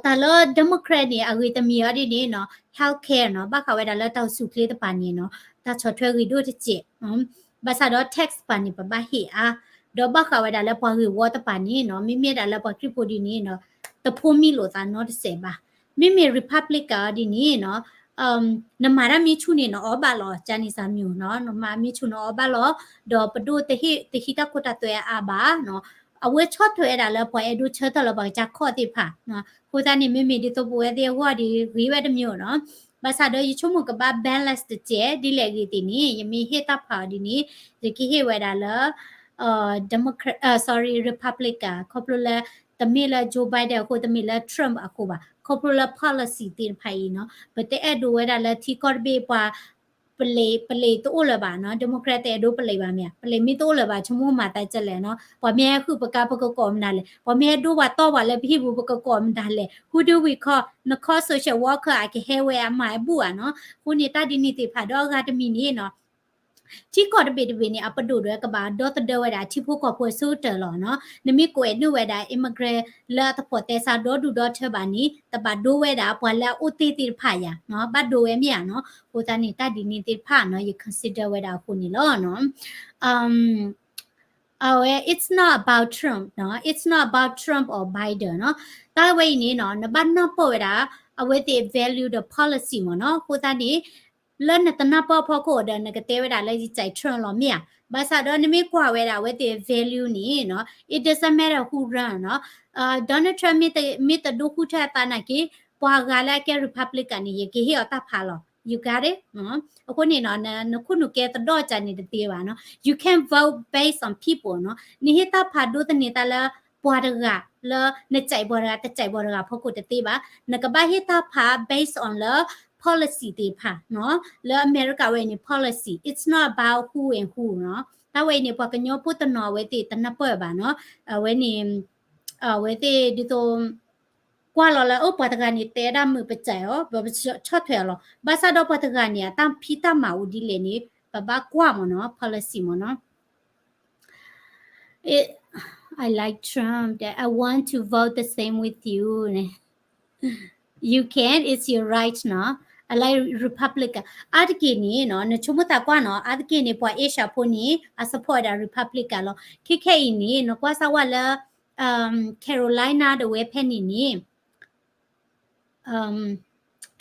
တၢ်လၢ Democrat န့ၣ် အဂ့ၤတမံၤအီၤဒ်န့ၣ်နီၤ, health care နီၤ, ဘၣ်ဃးဝဲဒၣ်လၢတၢ်အိၣ်ဆူၣ်အိၣ်ချ့တပၤန့ၣ်နီၤ, တၢ်ဆီၣ်ထွဲဂ့ၤဒိၣ်တစဲး. ဘၣ်ဆၣ်ဒီး tax တပၤန့ၣ် ပဘၣ်ဟ့ၣ်အါ, ဒီးဘၣ်ဃးဝဲဒၣ်လၢပှၤဂ့ၢ်ဝီတပၤန့ၣ်နီၤ, မ့မ့ၢ်ဒၣ်လၢပှၤခရံာ်ဖိဒ်န့ၣ်နီၤ, တဖိးမံလိာ်သးနီတစဲးဘၣ်. မ့မ့ၢ် Republican အီၤဒ်န့ၣ်နီၤ, နမၤတၢ်မ့ၢ်ဆူၣ်န့ၣ် နအီၣ်ဘၣ်လီၤ, ကန့ၣ်စၢ်မံၤနီၤ, နမၤမ့ၢ်ဆူၣ်နအီၣ်ဘၣ်လီၤ, ဒီးပဒိၣ်တဟ့ၣ် တဟံးတၢ်ခိတၢ်သွဲအါအါဘၣ်နီၤ. အဝဲဆီၣ်ထွဲဝဲဒၣ်လၢပှၤအဲၣ်ဒိးဆၢထၢၣ်လၢပှၤကစၢ်ခီၣ်သ့ၣ်တဖၣ်. အဃိသတးန့ၣ် မ့မ့ၢ်ဒ်သိးပဝဲသ့ၣ်အဂီၢ်ဒ်ဂ့ၤဝဲတမံၤနီၤ. ဘၣ်ဆၣ်ဒီးယဆိကမိၣ်ကဘၣ် balance တစဲး ဒ်လဲၣ်ဂ့ၤသ့ၣ်န့ၣ် ယမ့ၢ်ဟ့ၣ်တၢ်ဖးအီၤဒ်န့ၣ် ယကဟ့ၣ်ဝဲဒၣ်လၢ Democrat, sorry, Republican ခီဖျိလၢ တမ့ၢ်လၢ Joe Biden အဃိ တမ့ၢ်လၢ Trump အဃိဘၣ်. ခီဖျိလၢ policy သ့ၣ်တဖၣ်အံၤနီၤ, ပတအဲၣ်ဒိးဝဲဒၣ်လၢထံကီၢ်တဘ့ၣ်ပှၤ ပလံး ပလံးတအိၣ်လၢၤဘၣ်နီၤ. Democrat တအဲၣ်ဒိးပလံးဘၣ်မ့ၢ်ဧါ. ပလံးမ့ၢ်တအိၣ်လၢၤဘၣ် ဆိကမိၣ်မၤသးဒ်လဲၣ်နီၤ. ပှၤမ့ၢ်ဟဲဟုၣ်ပကါ ပကကိးမနုၤလဲၣ်. ပှၤမ့ၢ်ဟဲဒိပှၤတီၢ်ပှၤလၢပဟံၣ်ပူၤ ပကကိးမနုၤလဲၣ်. Who do we call? န call social worker အကဟဲဝဲအမၤအဘူၣ်ဧါနီၤ. အဃိန့ၣ် တၢ်ဒ်န့ၣ်သ့ၣ်တဖၣ်ဒီးအဂၤတမံၤန့ၣ်နီၤ ထံကီၢ်တဘ့ၣ်တဘ့ၣ်န့ၣ် အပဒိၣ်ဒၣ်ဝဲကဘၣ်ဒီသဒၢဝဲဒၣ်ထံဖိကီၢ်ဖိအဆိကတၢၢ်လီၤနီၤ. နမ့ၢ်ကွဲးနုာ်ဝဲဒၣ် immigrant လၢအတဖိးသဲစးဒီဒူၣ်ဒီထၢဘၣ်န့ၣ် တဘၣ်ဒိဝဲဒၣ်ပှၤလၢအအိၣ်သ့ၣ်သ့ၣ်တဖၣ်ယၤနီၤ, ဘၣ်ဒိဝဲမ့ၢ်ဧါနီၤ. အဃိသတးန့ၣ် တၢ်ဒ်န့ၣ်သ့ၣ်တဖၣ်နီၤ ယ consider ဝဲဒၣ်အဃိန့ၣ်လီၤနီၤ. အဝဲ it's not about Trump နီၤ, it's not about Trump or Biden နီၤ. တၢ်ဝဲအံၤန့ၣ်နီၤ နဘၣ်နၢ်ပၢၢ်ဝဲဒၣ် အဝဲသ့ၣ် value ဒီး policy မ့ၢ်နီၤ. အဃိသတးန့ၣ် လၢနတနၢ်ပၢၢ်အဖီခိၣ်ဒီး နကတဲဝဲဒၣ်လၢယစံး Trump လီၤမ့ၢ်ဧါ. ဘၣ်ဆၣ်ဒီးနမ့ၢ်ကွၢ်ဝဲဒၣ်အဝဲသ့ၣ် value န့ၣ်နီၤ it doesn't matter who run နီၤ. Donald Trump မ့ၢ်တ မ့ၢ်တဒိဃုထၢအသးနာ်က့ ပှၤဂၤလၢအကဲ Republican န့ၣ် ယကဟ့ၣ်အီၤတၢ်ဖးလီၤ. You got it? အဃိန့ၣ်နီၤ နခိၣ်နူာ်ကဲသဒီၣ်ကန့ၣ်တသ့ဘၣ်နီၤ. You can't vote based on people နီၤ. နဟ့ၣ်တၢ်ဖးဒိသန့ၤသးလၢပှၤတဂၤ လၢနကြိုက်ပှၤတဂၤ တကြိုက်ပှၤတဂၤဖီခိၣ်တသ့ဘၣ်. နကဘၣ်ဟ့ၣ်တၢ်ဖး based on လၢ policy သ့ၣ်တဖၣ်နီၤ. လၢအမဲရကၤဝဲအံၤန့ၣ် policy. It's not about who and who နီၤ. တၢ်ဝဲအံၤန့ၣ် ပှၤကညီဖိတနီၤအဝဲသ့ၣ်တနၢ်ပၢၢ်ဘၣ်နီၤ. အဝဲန့ၣ် အဝဲသ့ၣ်ဒ်သိး ကွၢ်လီၤလၢ အိၣ် ပှၤတဂၤန့ၣ် တဲဒၣ်မုာ်ပစဲးအီၤ ပဆီၣ်ထွဲအီၤလီၤ. ဘၣ်ဆၣ်ဒီးပှၤတဂၤန့ၣ် အတၢ်ဖံးတၢ်မၤအိၣ်ဒ်လဲၣ်န့ၣ် ပဘၣ်ကွၢ်မ့ၢ်နီၤ policy မ့ၢ်နီၤ. It, I like Trump that I want to vote the same with you န့ၣ် You can, it's your right နီၤ. I like Republican အါတက့ၢ်န့ၣ်နီၤ နဆိကမိၣ်သးကွၢ်နီၤ အါတက့ၢ်န့ၣ် ပှၤ Asia ဖိန့ၣ် အ support ဒၣ် Republican လီၤ. ခဲခဲအံၤန့ၣ် နကွၢ်စၢ်ဝဲလၢ Carolina ဒၣ်ဝဲဖဲန့ၣ်န့ၣ်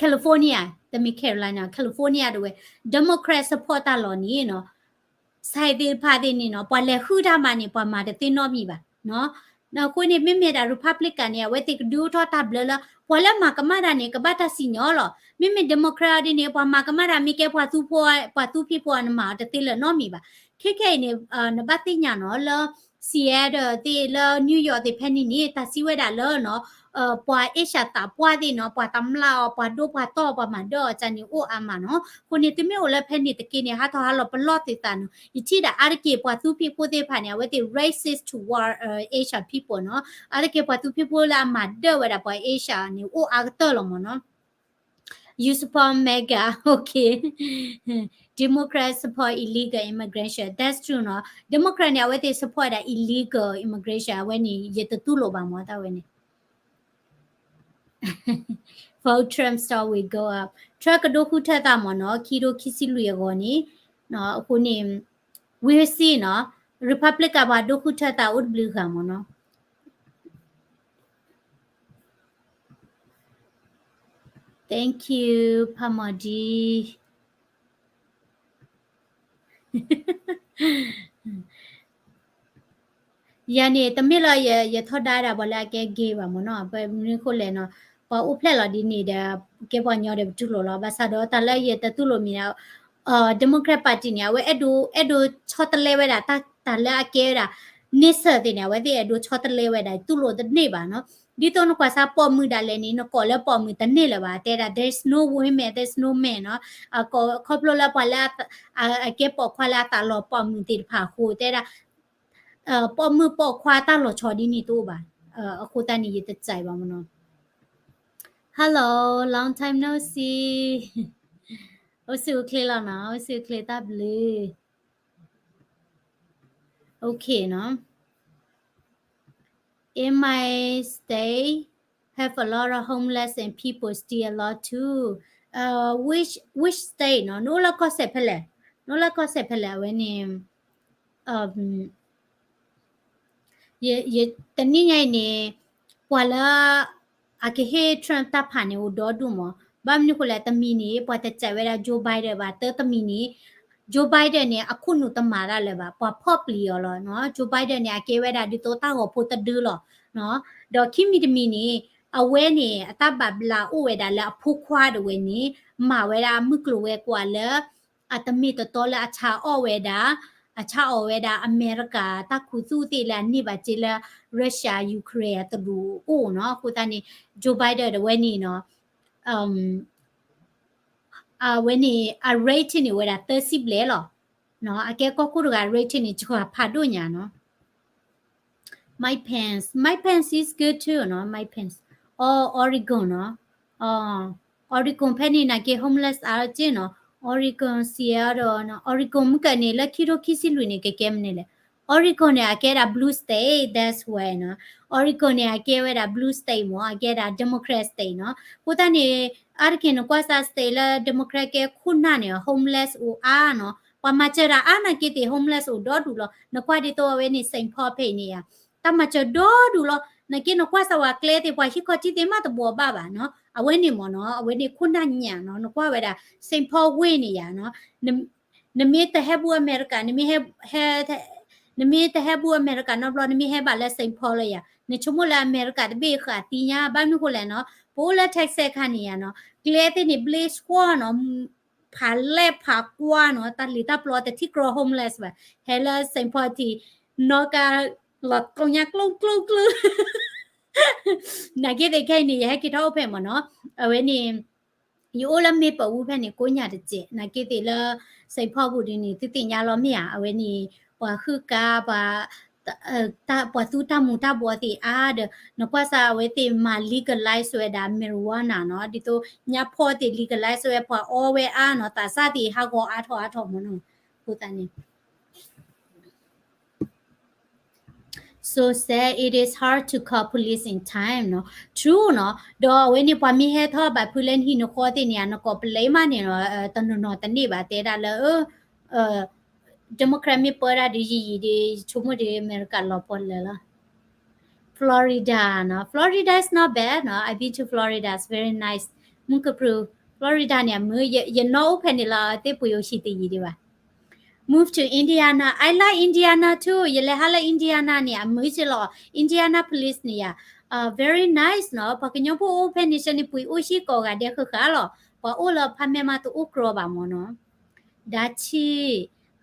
California တမ့ၢ် Carolina California ဒၣ်ဝဲ Democrat support တၢ်လီၢ်န့ၣ်နီၤ စဲးသ့ၣ်တဖၣ်သ့ၣ်န့ၣ်နီၤ ပှၤလဲၤဃုတၢ်မၤန့ၣ် ပှၤမၤတသ့နီတမံၤဘၣ်နီၤ. အဃိန့ၣ် မ့မ့ၢ်ဒၣ် Republican န့ၣ် အဝဲသ့ၣ်ကဒုးအိၣ်ထီၣ်တၢ်ဘျၢလၢ ပှၤလၢမၤကမၣ်တၢ်န့ၣ် ကဘၣ်တၢ်စံၣ်ညီၣ်လီၤ. မ့မ့ၢ် Democrat ဒ်န့ၣ် ပှၤမၤကမၣ်တၢ်မ့ၢ်ကဲပှၤသူဖိ ပှၤသူဖံးဖိ နမၤအီၤတသ့လၢၤနီတမံၤဘၣ်. ခဲခဲအံၤန့ၣ် နဘၣ်သ့ၣ်ညါနီၤ လၢ Seattle သ့ၣ် လၢ New York သ့ၣ်ဖဲန့ၣ်န့ၣ် တၢ်စံးဝဲဒၣ်လၢနီၤ ပှၤ Asia သးပှၢ်သ့ၣ်နီၤ ပှၤတမျၢ်အီၤ ပှၤဒိပှၤတီၢ် ပှၤမၤဒၢအီၤကန့ၣ်အိၣ်အါမးနီၤ. အဃိန့ၣ် သုမ့ၢ်အိၣ်လၢဖဲန့ၣ်တက့ၢ်န့ၣ် ဟးထီၣ်ဟးလီၤပလီၢ်သ့ၣ်သးနီၤ. ယထံၣ်ဒၣ်အါတက့ၢ်ပှၤသူဖံးဖိသ့ၣ်တဖၣ်န့ၣ် အဝဲသ့ၣ် racist toward Asia people နီၤ. အါတက့ၢ်ပှၤသူဖံးဖိလၢအမၤဒၢဝဲဒၣ်ပှၤ Asia န့ၣ် အိၣ်အါကတၢၢ်လီၤမ့ၢ်နီၤ. You support MAGA, okay. Democrats support illegal immigration. That's true နီၤ. Democrat န့ၣ် အဝဲသ့ၣ် support ဒၣ် illegal immigration အဝဲန့ၣ် ယတတူၢ်လိာ်ဘၣ်မ့ၢ်တၢ်ဝဲန့ၣ် Vote Trump stock will go up. Trump ကဒိဃုထၢသးမ့ၢ်နီၤ ခံထိခံဆံလွံၢ်အဂီၢ်န့ၣ်, အဃိန့ၣ် we'll see နီၤ, Republican ပှၤဒိဃုထၢသးအိၣ်တဘျုးဂၤမ့ၢ်နီၤ. Thank you ဖးမီၤဒံ ယၤန့ၣ် တမ့ၢ်လၢယထီဒါဒၣ်ပှၤလၢအကဲ gay ဘၣ်မ့ၢ်နီၤ, ဘၣ်မနုၤဃိလဲၣ်နီၤ, ပှၤအိၣ်ဖျဲၣ်လီၤဒ်န့ၣ်ဒီး ကဲပှၤကညီဒီးပတူၢ်လိာ်လီၤ, ဘၣ်ဆၣ်ဒီးတၢ်လၢယတတူၢ်လိာ်မံၤဒၣ် Democrat Party န့ၣ် အဝဲအဲၣ်ဒိး အဲၣ်ဒိးဆီတလဲဝဲဒၣ် တၢ်လၢအကဲဝဲဒၣ် န့ဆၢၣ်သ့ၣ်န့ၣ် အဝဲသ့ၣ်အဲၣ်ဒိးဆီတလဲဝဲဒၣ် တူၢ်လိာ်တန့ၢ်ဘၣ်နီၤ. ဒ်သိးနကွၢ်စၢ်ပိာ်မုၣ်ဒၣ်လဲာ်န့ၣ် နကိးလၢပိာ်မုၣ်တန့ၢ်လၢၤဘၣ်, တဲဒၣ် there's no women, there's no men နီၤ, ခီဖျိလၢပှၤလၢ အကဲပိာ်ခွါလၢအသးလီၤပိာ်မုၣ်သ့ၣ်တဖၣ်အဃိ တဲဒၣ် ပိာ်မုၣ်ပိာ်ခွါတၢ်လီၤဆီဒ်န့ၣ်တအိၣ်ဘၣ်, အဃိသတးန့ၣ် ယတကြိုက်ဘၣ်မ့ၢ်နီၤ. Hello, long time no see. အိၣ်ဆူၣ်အိၣ်ချ့လီၤနီၤ, အိၣ်ဆူၣ်အိၣ်ချ့တၢ်ဘျုး. Okay နီၤ. In my state, have a lot of homeless and people steal a lot too. Uh, which, which state နီၤ, နအိၣ်လၢကီၢ်စဲၣ်ဖဲလဲၣ်, နအိၣ်လၢကီၢ်စဲၣ်ဖဲလဲၣ် အဝဲန့ၣ် ယ ယ တနံၣ်ညါအံၤန့ၣ် ပှၤလၢ အကဟ့ၣ် Trump တၢ်ဖးန့ၣ် အိၣ်ဒီဒူၣ်မး, ဘၣ်မနုၤဃိလဲၣ် တမံၤန့ၣ် ပှၤတစဲးဝဲဒၣ် Joe Biden ဘၣ်, တၢ်တမံၤန့ၣ် Joe Biden န့ၣ် အခိၣ်နူာ်တမၤတၢ်လၢၤဘၣ်, ပှၤဖီၣ်ပျံၤအီၤလီၤနီၤ, Joe Biden န့ၣ် အကဲဝဲဒၣ်ဒ်သိးတၢ်ဂီၤဖိတဒုလီၤနီၤ, ဒီးခံမံၤတမံၤန့ၣ် အဝဲန့ၣ် အတၢ်ဘၣ်ဘျးအိၣ်ဝဲဒၣ်လၢအဖိခွါဒၣ်ဝဲန့ၣ် မၤဝဲဒၣ်မုၢ်ကျိၤဝဲၤကွာ်လၢ အတမ့ၢ်တတီလၢအဆါအီၣ်ဝဲဒၣ်, အဆါအီၣ်ဝဲဒၣ်အမဲရကၤတၢ်ခူသူၣ်သ့ၣ်လၢအန့ၢ်ဘၣ်စ့လၢ Russia Ukraine အတရူးအိၣ်နီၤ, အဃိသတးန့ၣ် Joe Biden ဒၣ်ဝဲန့ၣ်နီၤ, အဝဲန့ၣ် အ rating န့ၣ်ဝဲဒၣ်သၢဆံဘျဲၣ်လီၤ, အကဲကီၢ်ခိၣ်တဂၤ rating န့ၣ် စှၤဖးဒိၣ်ညါနီၤ. Mike Pence, Mike Pence is good too နီၤ, Mike Pence, အီ Oregon နီၤ, အီ Oregon ဖဲန့ၣ် နာ်က့ homeless အါက့နီၤ, Oregon, Seattle နီၤ, Oregon မုၢ်ကန့ၣ် လၢခံထိခံဆံလွံၢ်န့ၣ် ကကဲမနုၤလဲၣ်, Oregon န့ၣ် အကဲဒၣ် blue state, that's why နီၤ, Oregon န့ၣ် အကဲဝဲဒၣ် blue state မး, အကဲဒၣ် Democrat state နီၤ, အဃိသတးန့ၣ် အါတက့ၢ်နကွၢ်စၢ် state လၢ Democrat ကဲခိၣ်နၢ်န့ၣ် homeless အိၣ်အါနီၤ, ပှၤမၤစၢၤတၢ်အါနာ်က့သ့ၣ် homeless အိၣ်ဒီဒူၣ်လီၤ, နကွၢ်ဒ်သိးအဝဲန့ၣ် Saint Paul ဖဲအံၤန့ၣ်ယါ တၢ်မၤစၢၤဒီဒူၣ်လီၤ, နာ်က့နကွၢ်စၢ်ဝဲ ကျဲသ့ၣ် ပှၤဟံးခီၣ်ထံးသ့ၣ်မးတဘိးဘၣ်ဘၣ်နီၤ, အဝဲန့ၣ်မ့ၢ်နီၤ, အဝဲန့ၣ်ခိၣ်နၢ်ညၣ်နီၤ, နကွၢ်ဝဲဒၣ် Saint Paul ဝ့ၢ်န့ၣ်ယါနီၤ, နမ့ၢ်တဟဲဘူးအမဲရကၤ, နမ့ၢ်ဟဲ, နမ့ၢ်တဟဲဘူးအမဲရကၤနီတဘျီ, နမ့ၢ်ဟဲဘၣ်လၢ Saint Paul လၢယါ, နဆိကမိၣ်လၢအမဲရကၤတဘ့ၣ်ဃာ်သံညါ, ဘၣ်မနုၤဃိလဲၣ်နီၤ, ပအိၣ်လၢ Texas ခါန့ၣ်ယါနီၤ, ကျဲသ့ၣ်န့ၣ် ဘျ့ကွီၢ်နီၤ ဖးလဲၢ်ဖးကွၢ်နီၤ, တၢ်လံၤတၢ်ပျီတထံၣ်ကြီ homeless ဘၣ်, ဟဲလၢ Saint Paul ထံး နီၢ်ကါ လီၤကျိညါကျိကျိကျိ နာ်က့သ့ၣ်ခဲအံၤန့ၣ် ယဟဲက့ၤထီၣ်အိၣ်ဖဲမ့ၢ်နီၤ, အဝဲန့ၣ် ယအိၣ်လၢ Maplewood ဖဲန့ၣ် ကိးညါတစဲး, နာ်က့သ့ၣ်လၢ Saint Paul ပူၤဒ်န့ၣ် သုသ့ၣ်ညါလီၤမ့ၢ်ဧါ, အဝဲန့ၣ် ပှၤဟုၣ်ကါ ပှၤ ပှၤသူတၢ်မူၤတၢ်ဘှီးသ့ၣ်အါဒီး နကွၢ်စ့ၢ်အဝဲသ့ၣ်မၤ legalize ဝဲဒၣ် marijuana နီၤ, ဒ်သိးညါဖီၣ်သ့ၣ် legalize ဝဲပှၤအီဝဲအါနီၤ, သးစၢ်သ့ၣ်ဟးဂီၤအါထီၣ်အါထီၣ်မ့ၢ်နီၤ, အဃိသတးန့ၣ် So sad, it is hard to call police in time နီၤ, true နီၤ, ဒီးအဝဲန့ၣ်ပှၤမ့ၢ်ဟဲထီၣ်ဘၣ်ဖုလၢနဟံၣ်နဃီသ့ၣ်န့ၣ် နကိးပလဲမးန့ၣ်နီၤ, တနီၤနီၤတန့ၢ်ဘၣ် တဲဒၣ်လၢ Democrat မ့ၢ်ပၢဒၣ်ဒီးယံာ်ယံာ်ဒီး ယဆိကမိၣ်ဒီး အမဲရကၤလီၤပှီၢ်လၢာ်လီၤ. Florida နီၤ, Florida is not bad နီၤ, I've been to Florida, it's very nice. မုၢ်ကပြုၢ် Florida န့ၣ် အမုာ်, ယနီၢ်အိၣ်ဖဲန့ၣ်လီၤ, သ့ၣ်ပှ့ၤအိၣ်ဆံးတယံာ်ဒံးဘၣ်. Move to Indiana, I like Indiana too, ယလဲၤဟးလၢ Indiana န့ၣ် အမုာ်က့လီၤ, Indianapolis န့ၣ်ယါ very nice နီၤ, ပှၤကညီဖိအိၣ်ဖဲန့ၣ်ဆၢန့ၣ် ပှ့ၤအိၣ်ဆံးကိးဂၤဒဲးဃၣ်ဃၣ်လီၤ, ပှၤအိၣ်လၢ apartment မးတအိၣ်ကြီဘၣ်မ့ၢ်နီၤ. ဒါချံ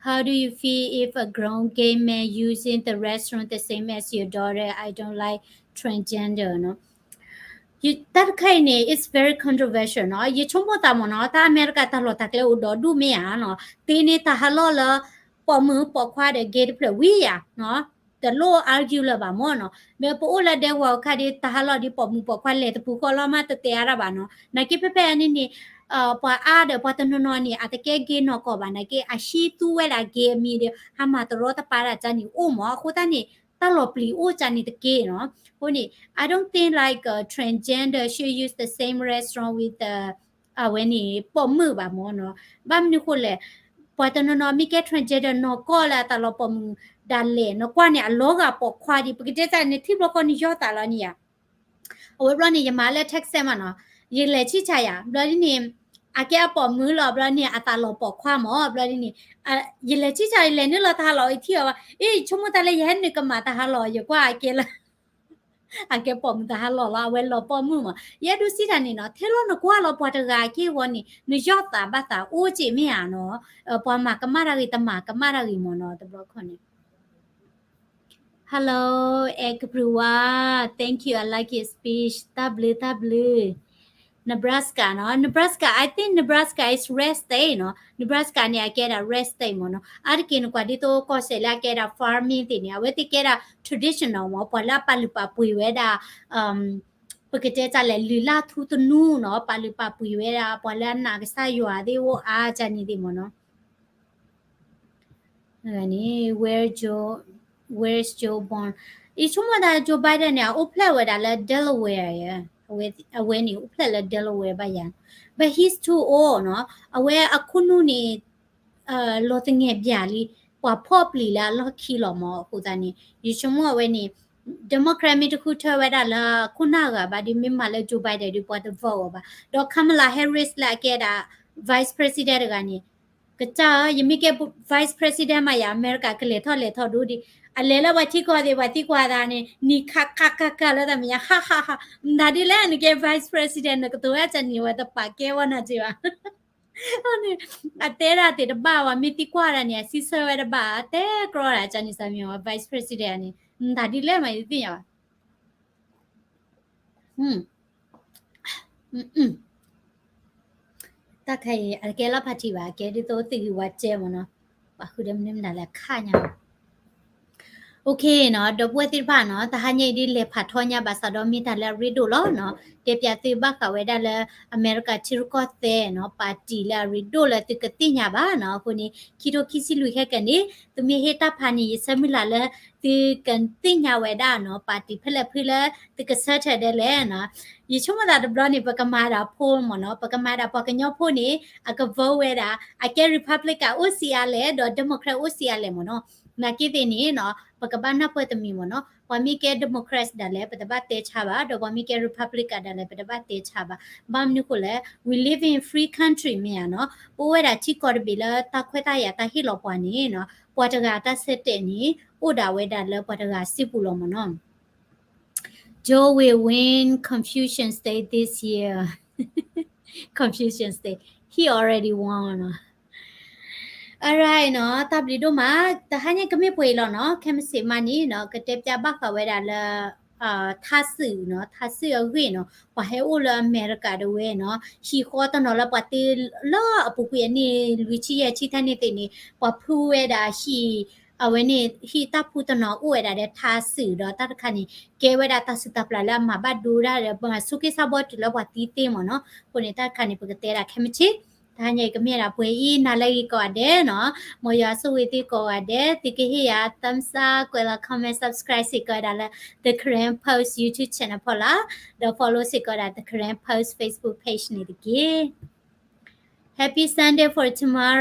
How do you feel if a grown gay man using the restroom the same as your daughter? I don't like transgender နီၤ. တၢ်တခါအံၤန့ၣ် it's very controversial နီၤ, ယဆိကမိၣ်သးမ့ၢ်နီၤ, တၢ်အမဲရကၤတၢ်လီၢ်တၢ်ကျဲအိၣ်ဒီဒူၣ်မ့ၢ်ဧါနီၤ, တ့န့ၢ်တၢ်ဟးလီၢ်လၢ ပိာ်မုၣ်ပိာ်ခွါဒီး gay တဖျၢၣ်ဝံၤယါနီၤ, တလိၣ် argue လၢၤဘၣ်မ့ၢ်နီၤ, ဒီးပအိၣ်လၢဒဲကဝီၤအခါဒီး တၢ်ဟးလီၢ်ဒီးပိာ်မုၣ်ပိာ်ခွါလဲၤတပူၤဃီလီၤမး တတဲအါတၢ်ဘၣ်နီၤ, နာ်က့ဖဲဖဲအံၤန့ၣ်န့ၣ် ပှၤအါဒီးပှၤတနီၤနီၤန့ၣ် အတကဲ gay နီၢ်ကီၢ်ဘၣ်, နာ်က့အဟံးသူဝဲဒၣ် gay အမံၤဒီး ဟးမၤတရီတပါဒၣ်ကန့ၣ်အိၣ်မ့ၢ်, အဃိသတးန့ၣ် တၢ်လီၤပျံၤအိၣ်ကန့ၣ်တက့ၢ်နီၤ, အဃိန့ၣ် I don't think like a transgender should use the same restroom with the အဝဲန့ၣ် ပိာ်မုၣ်ဘၣ်မ့ၢ်နီၤ, ဘၣ်မနုၤဃိလဲၣ်, ပှၤတနီၤနီၤမ့ၢ်ကဲ transgender နီၢ်ကီၢ်လၢအသးလီၤပိာ်မုၣ်ဒၣ်လဲာ် နကွၢ်န့ၣ် အလီၤဂာ်ပိာ်ခွါဒံး, ပကတဲတၢ်န့ၣ် ထံၣ်ဘျီဃီန့ၣ်ယီၢ်သးလီၤန့ၣ်ယါ အဝဲဘျီန့ၣ် ယမၤလၢ Texas မးနီၤ, ယလဲၤဆံၣ်ဆါယါ ဘျီဒ်န့ၣ် အကဲအပိာ်မုၣ်လီၤ ဘျီန့ၣ် အသးလီၤပိာ်ခွါမ့ၢ် ဘျီဒ်န့ၣ် ယလဲၤဆံၣ်ဆါ ယလဲၤနုာ်လီၤတၢ်ဟးလီၢ်အံၤထံၣ်အီၤဘၣ်, အ့ ယဆိကမိၣ်တၢ်လၢယဟဲနုာ်ကမၣ်တၢ်ဟးလီၢ် ယကွၢ်အကဲလၢ အကဲပိာ်မုၣ်တၢ်ဟးလီၢ်လီၤ အဝဲလီၤပိာ်မုၣ်မး, ယအဲၣ်ဒိးစံးတၢ်န့ၣ်နီၤ, ထဲလီၤနကွၢ်လီၤပှၤတဂၤအက့ၢ်အဂီၢ်န့ၣ် နယီၢ်သးဘၣ်သးအိၣ်က့ၢ်မ့ၢ်ဧါနီၤ, ပှၤမၤကမၣ်တၢ်ဂ့ၤ တမၤကမၣ်တၢ်ဂ့ၤမ့ၢ်နီၤ တဘျီခီန့ၣ် Hello, everyone. Thank you. I like your speech. တၢ်ဘျုး တၢ်ဘျုး. Nebraska နီၤ, Nebraska, I think Nebraska is red state နီၤ, Nebraska န့ၣ် အကဲဒၣ် red state မ့ၢ်နီၤ, အါတက့ၢ်နကွၢ်ဒ်သိးကီၢ်စဲၣ်လၢအကဲဒၣ် farming သ့ၣ်န့ၣ် အဝဲသ့ၣ်ကဲဒၣ် traditional မ့ၢ် ပှၤလၢအပာ်လုၢ်ပာ်ပှ့ၤဝဲဒၣ် ပကတဲတၢ်လဲၣ် လုၢ်လၢ်ထူသနူနီၤ, ပာ်လုၢ်ပာ်ပှ့ၤဝဲဒၣ် ပှၤလၢအနာ်ကစၢ်ယွၤသ့ၣ်အိၣ်အါကန့ၣ်သ့ၣ်မ့ၢ်နီၤ န့ၣ် where Joe, where's Joe born? ယဆိကမိၣ်တၢ် Joe Biden န့ၣ် အအိၣ်ဖျဲၣ်ဝဲဒၣ်လၢ Delaware, အဝဲန့ၣ် အိၣ်ဖျဲၣ်လၢ Delaware ဘၣ်ယၤ, but he's too old နီၤ, အဝဲအခိၣ်နူာ်န့ၣ် လီၤသငဲးဘၣ်လံ, ပှၤဖီၣ်ပျံၤလၢအလီၢ်ခံလီၤမ့ၢ်, အဃိသတးန့ၣ် ယဆိကမိၣ်အဝဲန့ၣ် Democrat မ့ၢ်တဃုထၢဝဲဒၣ်လၢခိၣ်နၢ်ဂၤဘၣ်ဒီး မ့ၢ်မၤလၢ Joe Biden ဒီးပှၤတ vote အီၤဘၣ်, ဒီး Kamala Harris လၢအကဲဒၣ် Vice President တဂၤန့ၣ် ကစၢ်ဧၢ, ယမ့ၢ်ကဲ Vice President မးယၤ အမဲရကၤကလဲၤထီၣ်လဲၤထီၣ်ဒိၣ်ဒံး, အလဲၤလၢပှၤထံကီၢ်သ့ၣ် ပှၤသံကွၢ်သးန့ၣ် နံၤခးခးခးခးလၢတၢ်မဲာ်ညါ ဟးဟးဟး, နတၢ်ဒ်လဲၣ် နကဲ Vice President နကတိၤဝဲကန့ၣ် ဝဲတပာ်ကဲဝဲနၤက့ဘၣ် န့ၣ် အတဲဒၣ်သ့ၣ်တဘၣ်ဝဲ မ့ၢ်သံကွၢ်ဒၣ်န့ၣ် အစံးဆၢဝဲတဘၣ် အတဲကြီဒၣ်ကန့ၣ် စၢ်မံၤဝဲ Vice President န့ၣ် နတၢ်ဒ်လဲၣ်မး ယတသ့ၣ်ညါဘၣ် တၢ်ခါအံၤ အကဲလီၤဖးထံဘၣ် အကဲဒ်သိးသုးဂံၢ်ဝါစဲမ့ၢ်နီၤ, ပှၤဃုဒီးမနုၤမတၤလဲၣ် ခါညါ OK နီၤ, ဒီပုၢ်ဝဲၢ်သ့ၣ်တဖၣ်နီၤ, တဟါညါအံၤဒ်လဲၤဖးထီညါဘၣ်ဆၣ်ဒီး မ့ၢ်တၢ်လၢအရ့ဒိၣ်လီၤနီၤ, တဲပၠးသုဘၣ်ဃးဝဲဒၣ်လၢ အမဲရကၤထံရူၢ်ကီၢ်သဲးနီၤ, ပၣ်တံၣ်လၢအရ့ဒိၣ်လၢသုကသ့ၣ်ညါဘၣ်နီၤ, အဃိန့ၣ် ခံထိခံဆံလွံၢ်ခဲကနံၣ် သုမ့ၢ်ဟ့ၣ်တၢ်ဖးန့ၣ် ယဆၢမုၢ်လၢ်လၢ သုကသ့ၣ်ညါဝဲဒၣ်နီၤ, ပၣ်တံၣ်ဖဲလဲၣ်ဖုလၢ သုကဆၢထၢၣ်ဒၣ်လဲၣ်နီၤ, ယဆိကမိၣ်သးတဘျီန့ၣ် ပကမၤဒၣ် poll မ့ၢ်နီၤ, ပကမၤဒၣ်ပှၤကညီဖိန့ၣ် အက vote ဝဲဒၣ် အကဲ Republican အိၣ်ဆံးအါလဲၣ် ဒီး Democrat အိၣ်ဆံးအါလဲၣ်မ့ၢ်နီၤ, နာ်က့သ့ၣ်န့ၣ်နီၤ ပကဘၣ်နၢ်ပၢၢ်တမံၤမ့ၢ်နီၤ, ပှၤမ့ၢ်ကဲ Democrats ဒၣ်လဲာ် ပတဘၣ်တဲဆါဘၣ်, ဒီးပှၤမ့ၢ်ကဲ Republican ဒၣ်လဲာ် ပတဘၣ်တဲဆါဘၣ်, ဘၣ်မနုၤဃိလဲၣ် we live in free country မ့ၢ်ဧါနီၤ, ပအိၣ်ဝဲဒၣ်ထံကီၢ်တဘ့ၣ်လၢတၢ်ခွဲးတၢ်ယာ်တၢ်ဟ့ၣ်လီၤပှၤန့ၣ်နီၤ, ပှၤတဂၤတၢ်ဆၢတဲာ်န့ၣ် အိၣ်ဒၣ်ဝဲဒၣ်လၢပှၤတဂၤစုပူၤလီၤမ့ၢ်နီၤ. Joe will win Confucian State this year. Confucian State. already won နီၤ. Alright နီၤ, တၢ်ဘျုးဒိၣ်မး, တဟါညါကမ့ၢ်ပှဲၤအံၤလီၤနီၤ, ခဲမုၢ်ဆ့ၣ်မးန့ၣ်နီၤ ကတဲပျၢ်ဘၣ်ဃးဝဲဒၣ်လၢ ထါစုၣ်နီၤ, ထါစုၣ်အဂ့ၢ်နီၤ, ပှၤဟဲအိၣ်လၢအမဲရကၤဒၣ်ဝဲနီၤ, ဟံၣ်ဃီတနီၤလၢပှၤတ့လၢအပူၤကွံာ်အနံၣ်လွံၢ်ဆံယဲၢ်ဆံတၢ်န့ၣ်သ့ၣ်န့ၣ် ပှၤဖုဝဲဒၣ်ဟံၣ် အဝဲန့ၣ် ဟံၣ်တၢ်ဖုတနီၤအိၣ်ဝဲဒၣ်ဒီးထါစုၣ်ဒီးတၢ်တခါန့ၣ် ကဲဝဲဒၣ်တၢ်စုၣ်တၢ်ပျၢ်လၢအမၤဘၣ်ဒိဒၣ်ဒီး ဆူက့ဆါဘီတုၤလၢပှၤသံသ့မ့ၢ်နီၤ, အဃိန့ၣ် တၢ်တခါန့ၣ် ပကတဲဒၣ်ခဲမုၢ်ဆ့ၣ်, တဟါညါအံၤကမ့ၢ်ဒၣ်ပှဲၤအံၤ နၤလၢဂ့ၤကိးဂၤဒဲးနီၤ, မ်ယွၤဆိၣ်ဂ့ၤသုကိးဂၤဒဲး, သုကဟ့ၣ်ယၤ thumbs up ကွဲးလီၤ comment subscribe စ့ၢ်ကီးဝဲဒၣ်လၢ The Karen Post YouTube channel ဖီလာ်, ဒီး follow စ့ၢ်ကီးဝဲဒၣ် The Karen Post Facebook page န့ၣ်တက့ၢ်. Happy Sunday for tomorrow.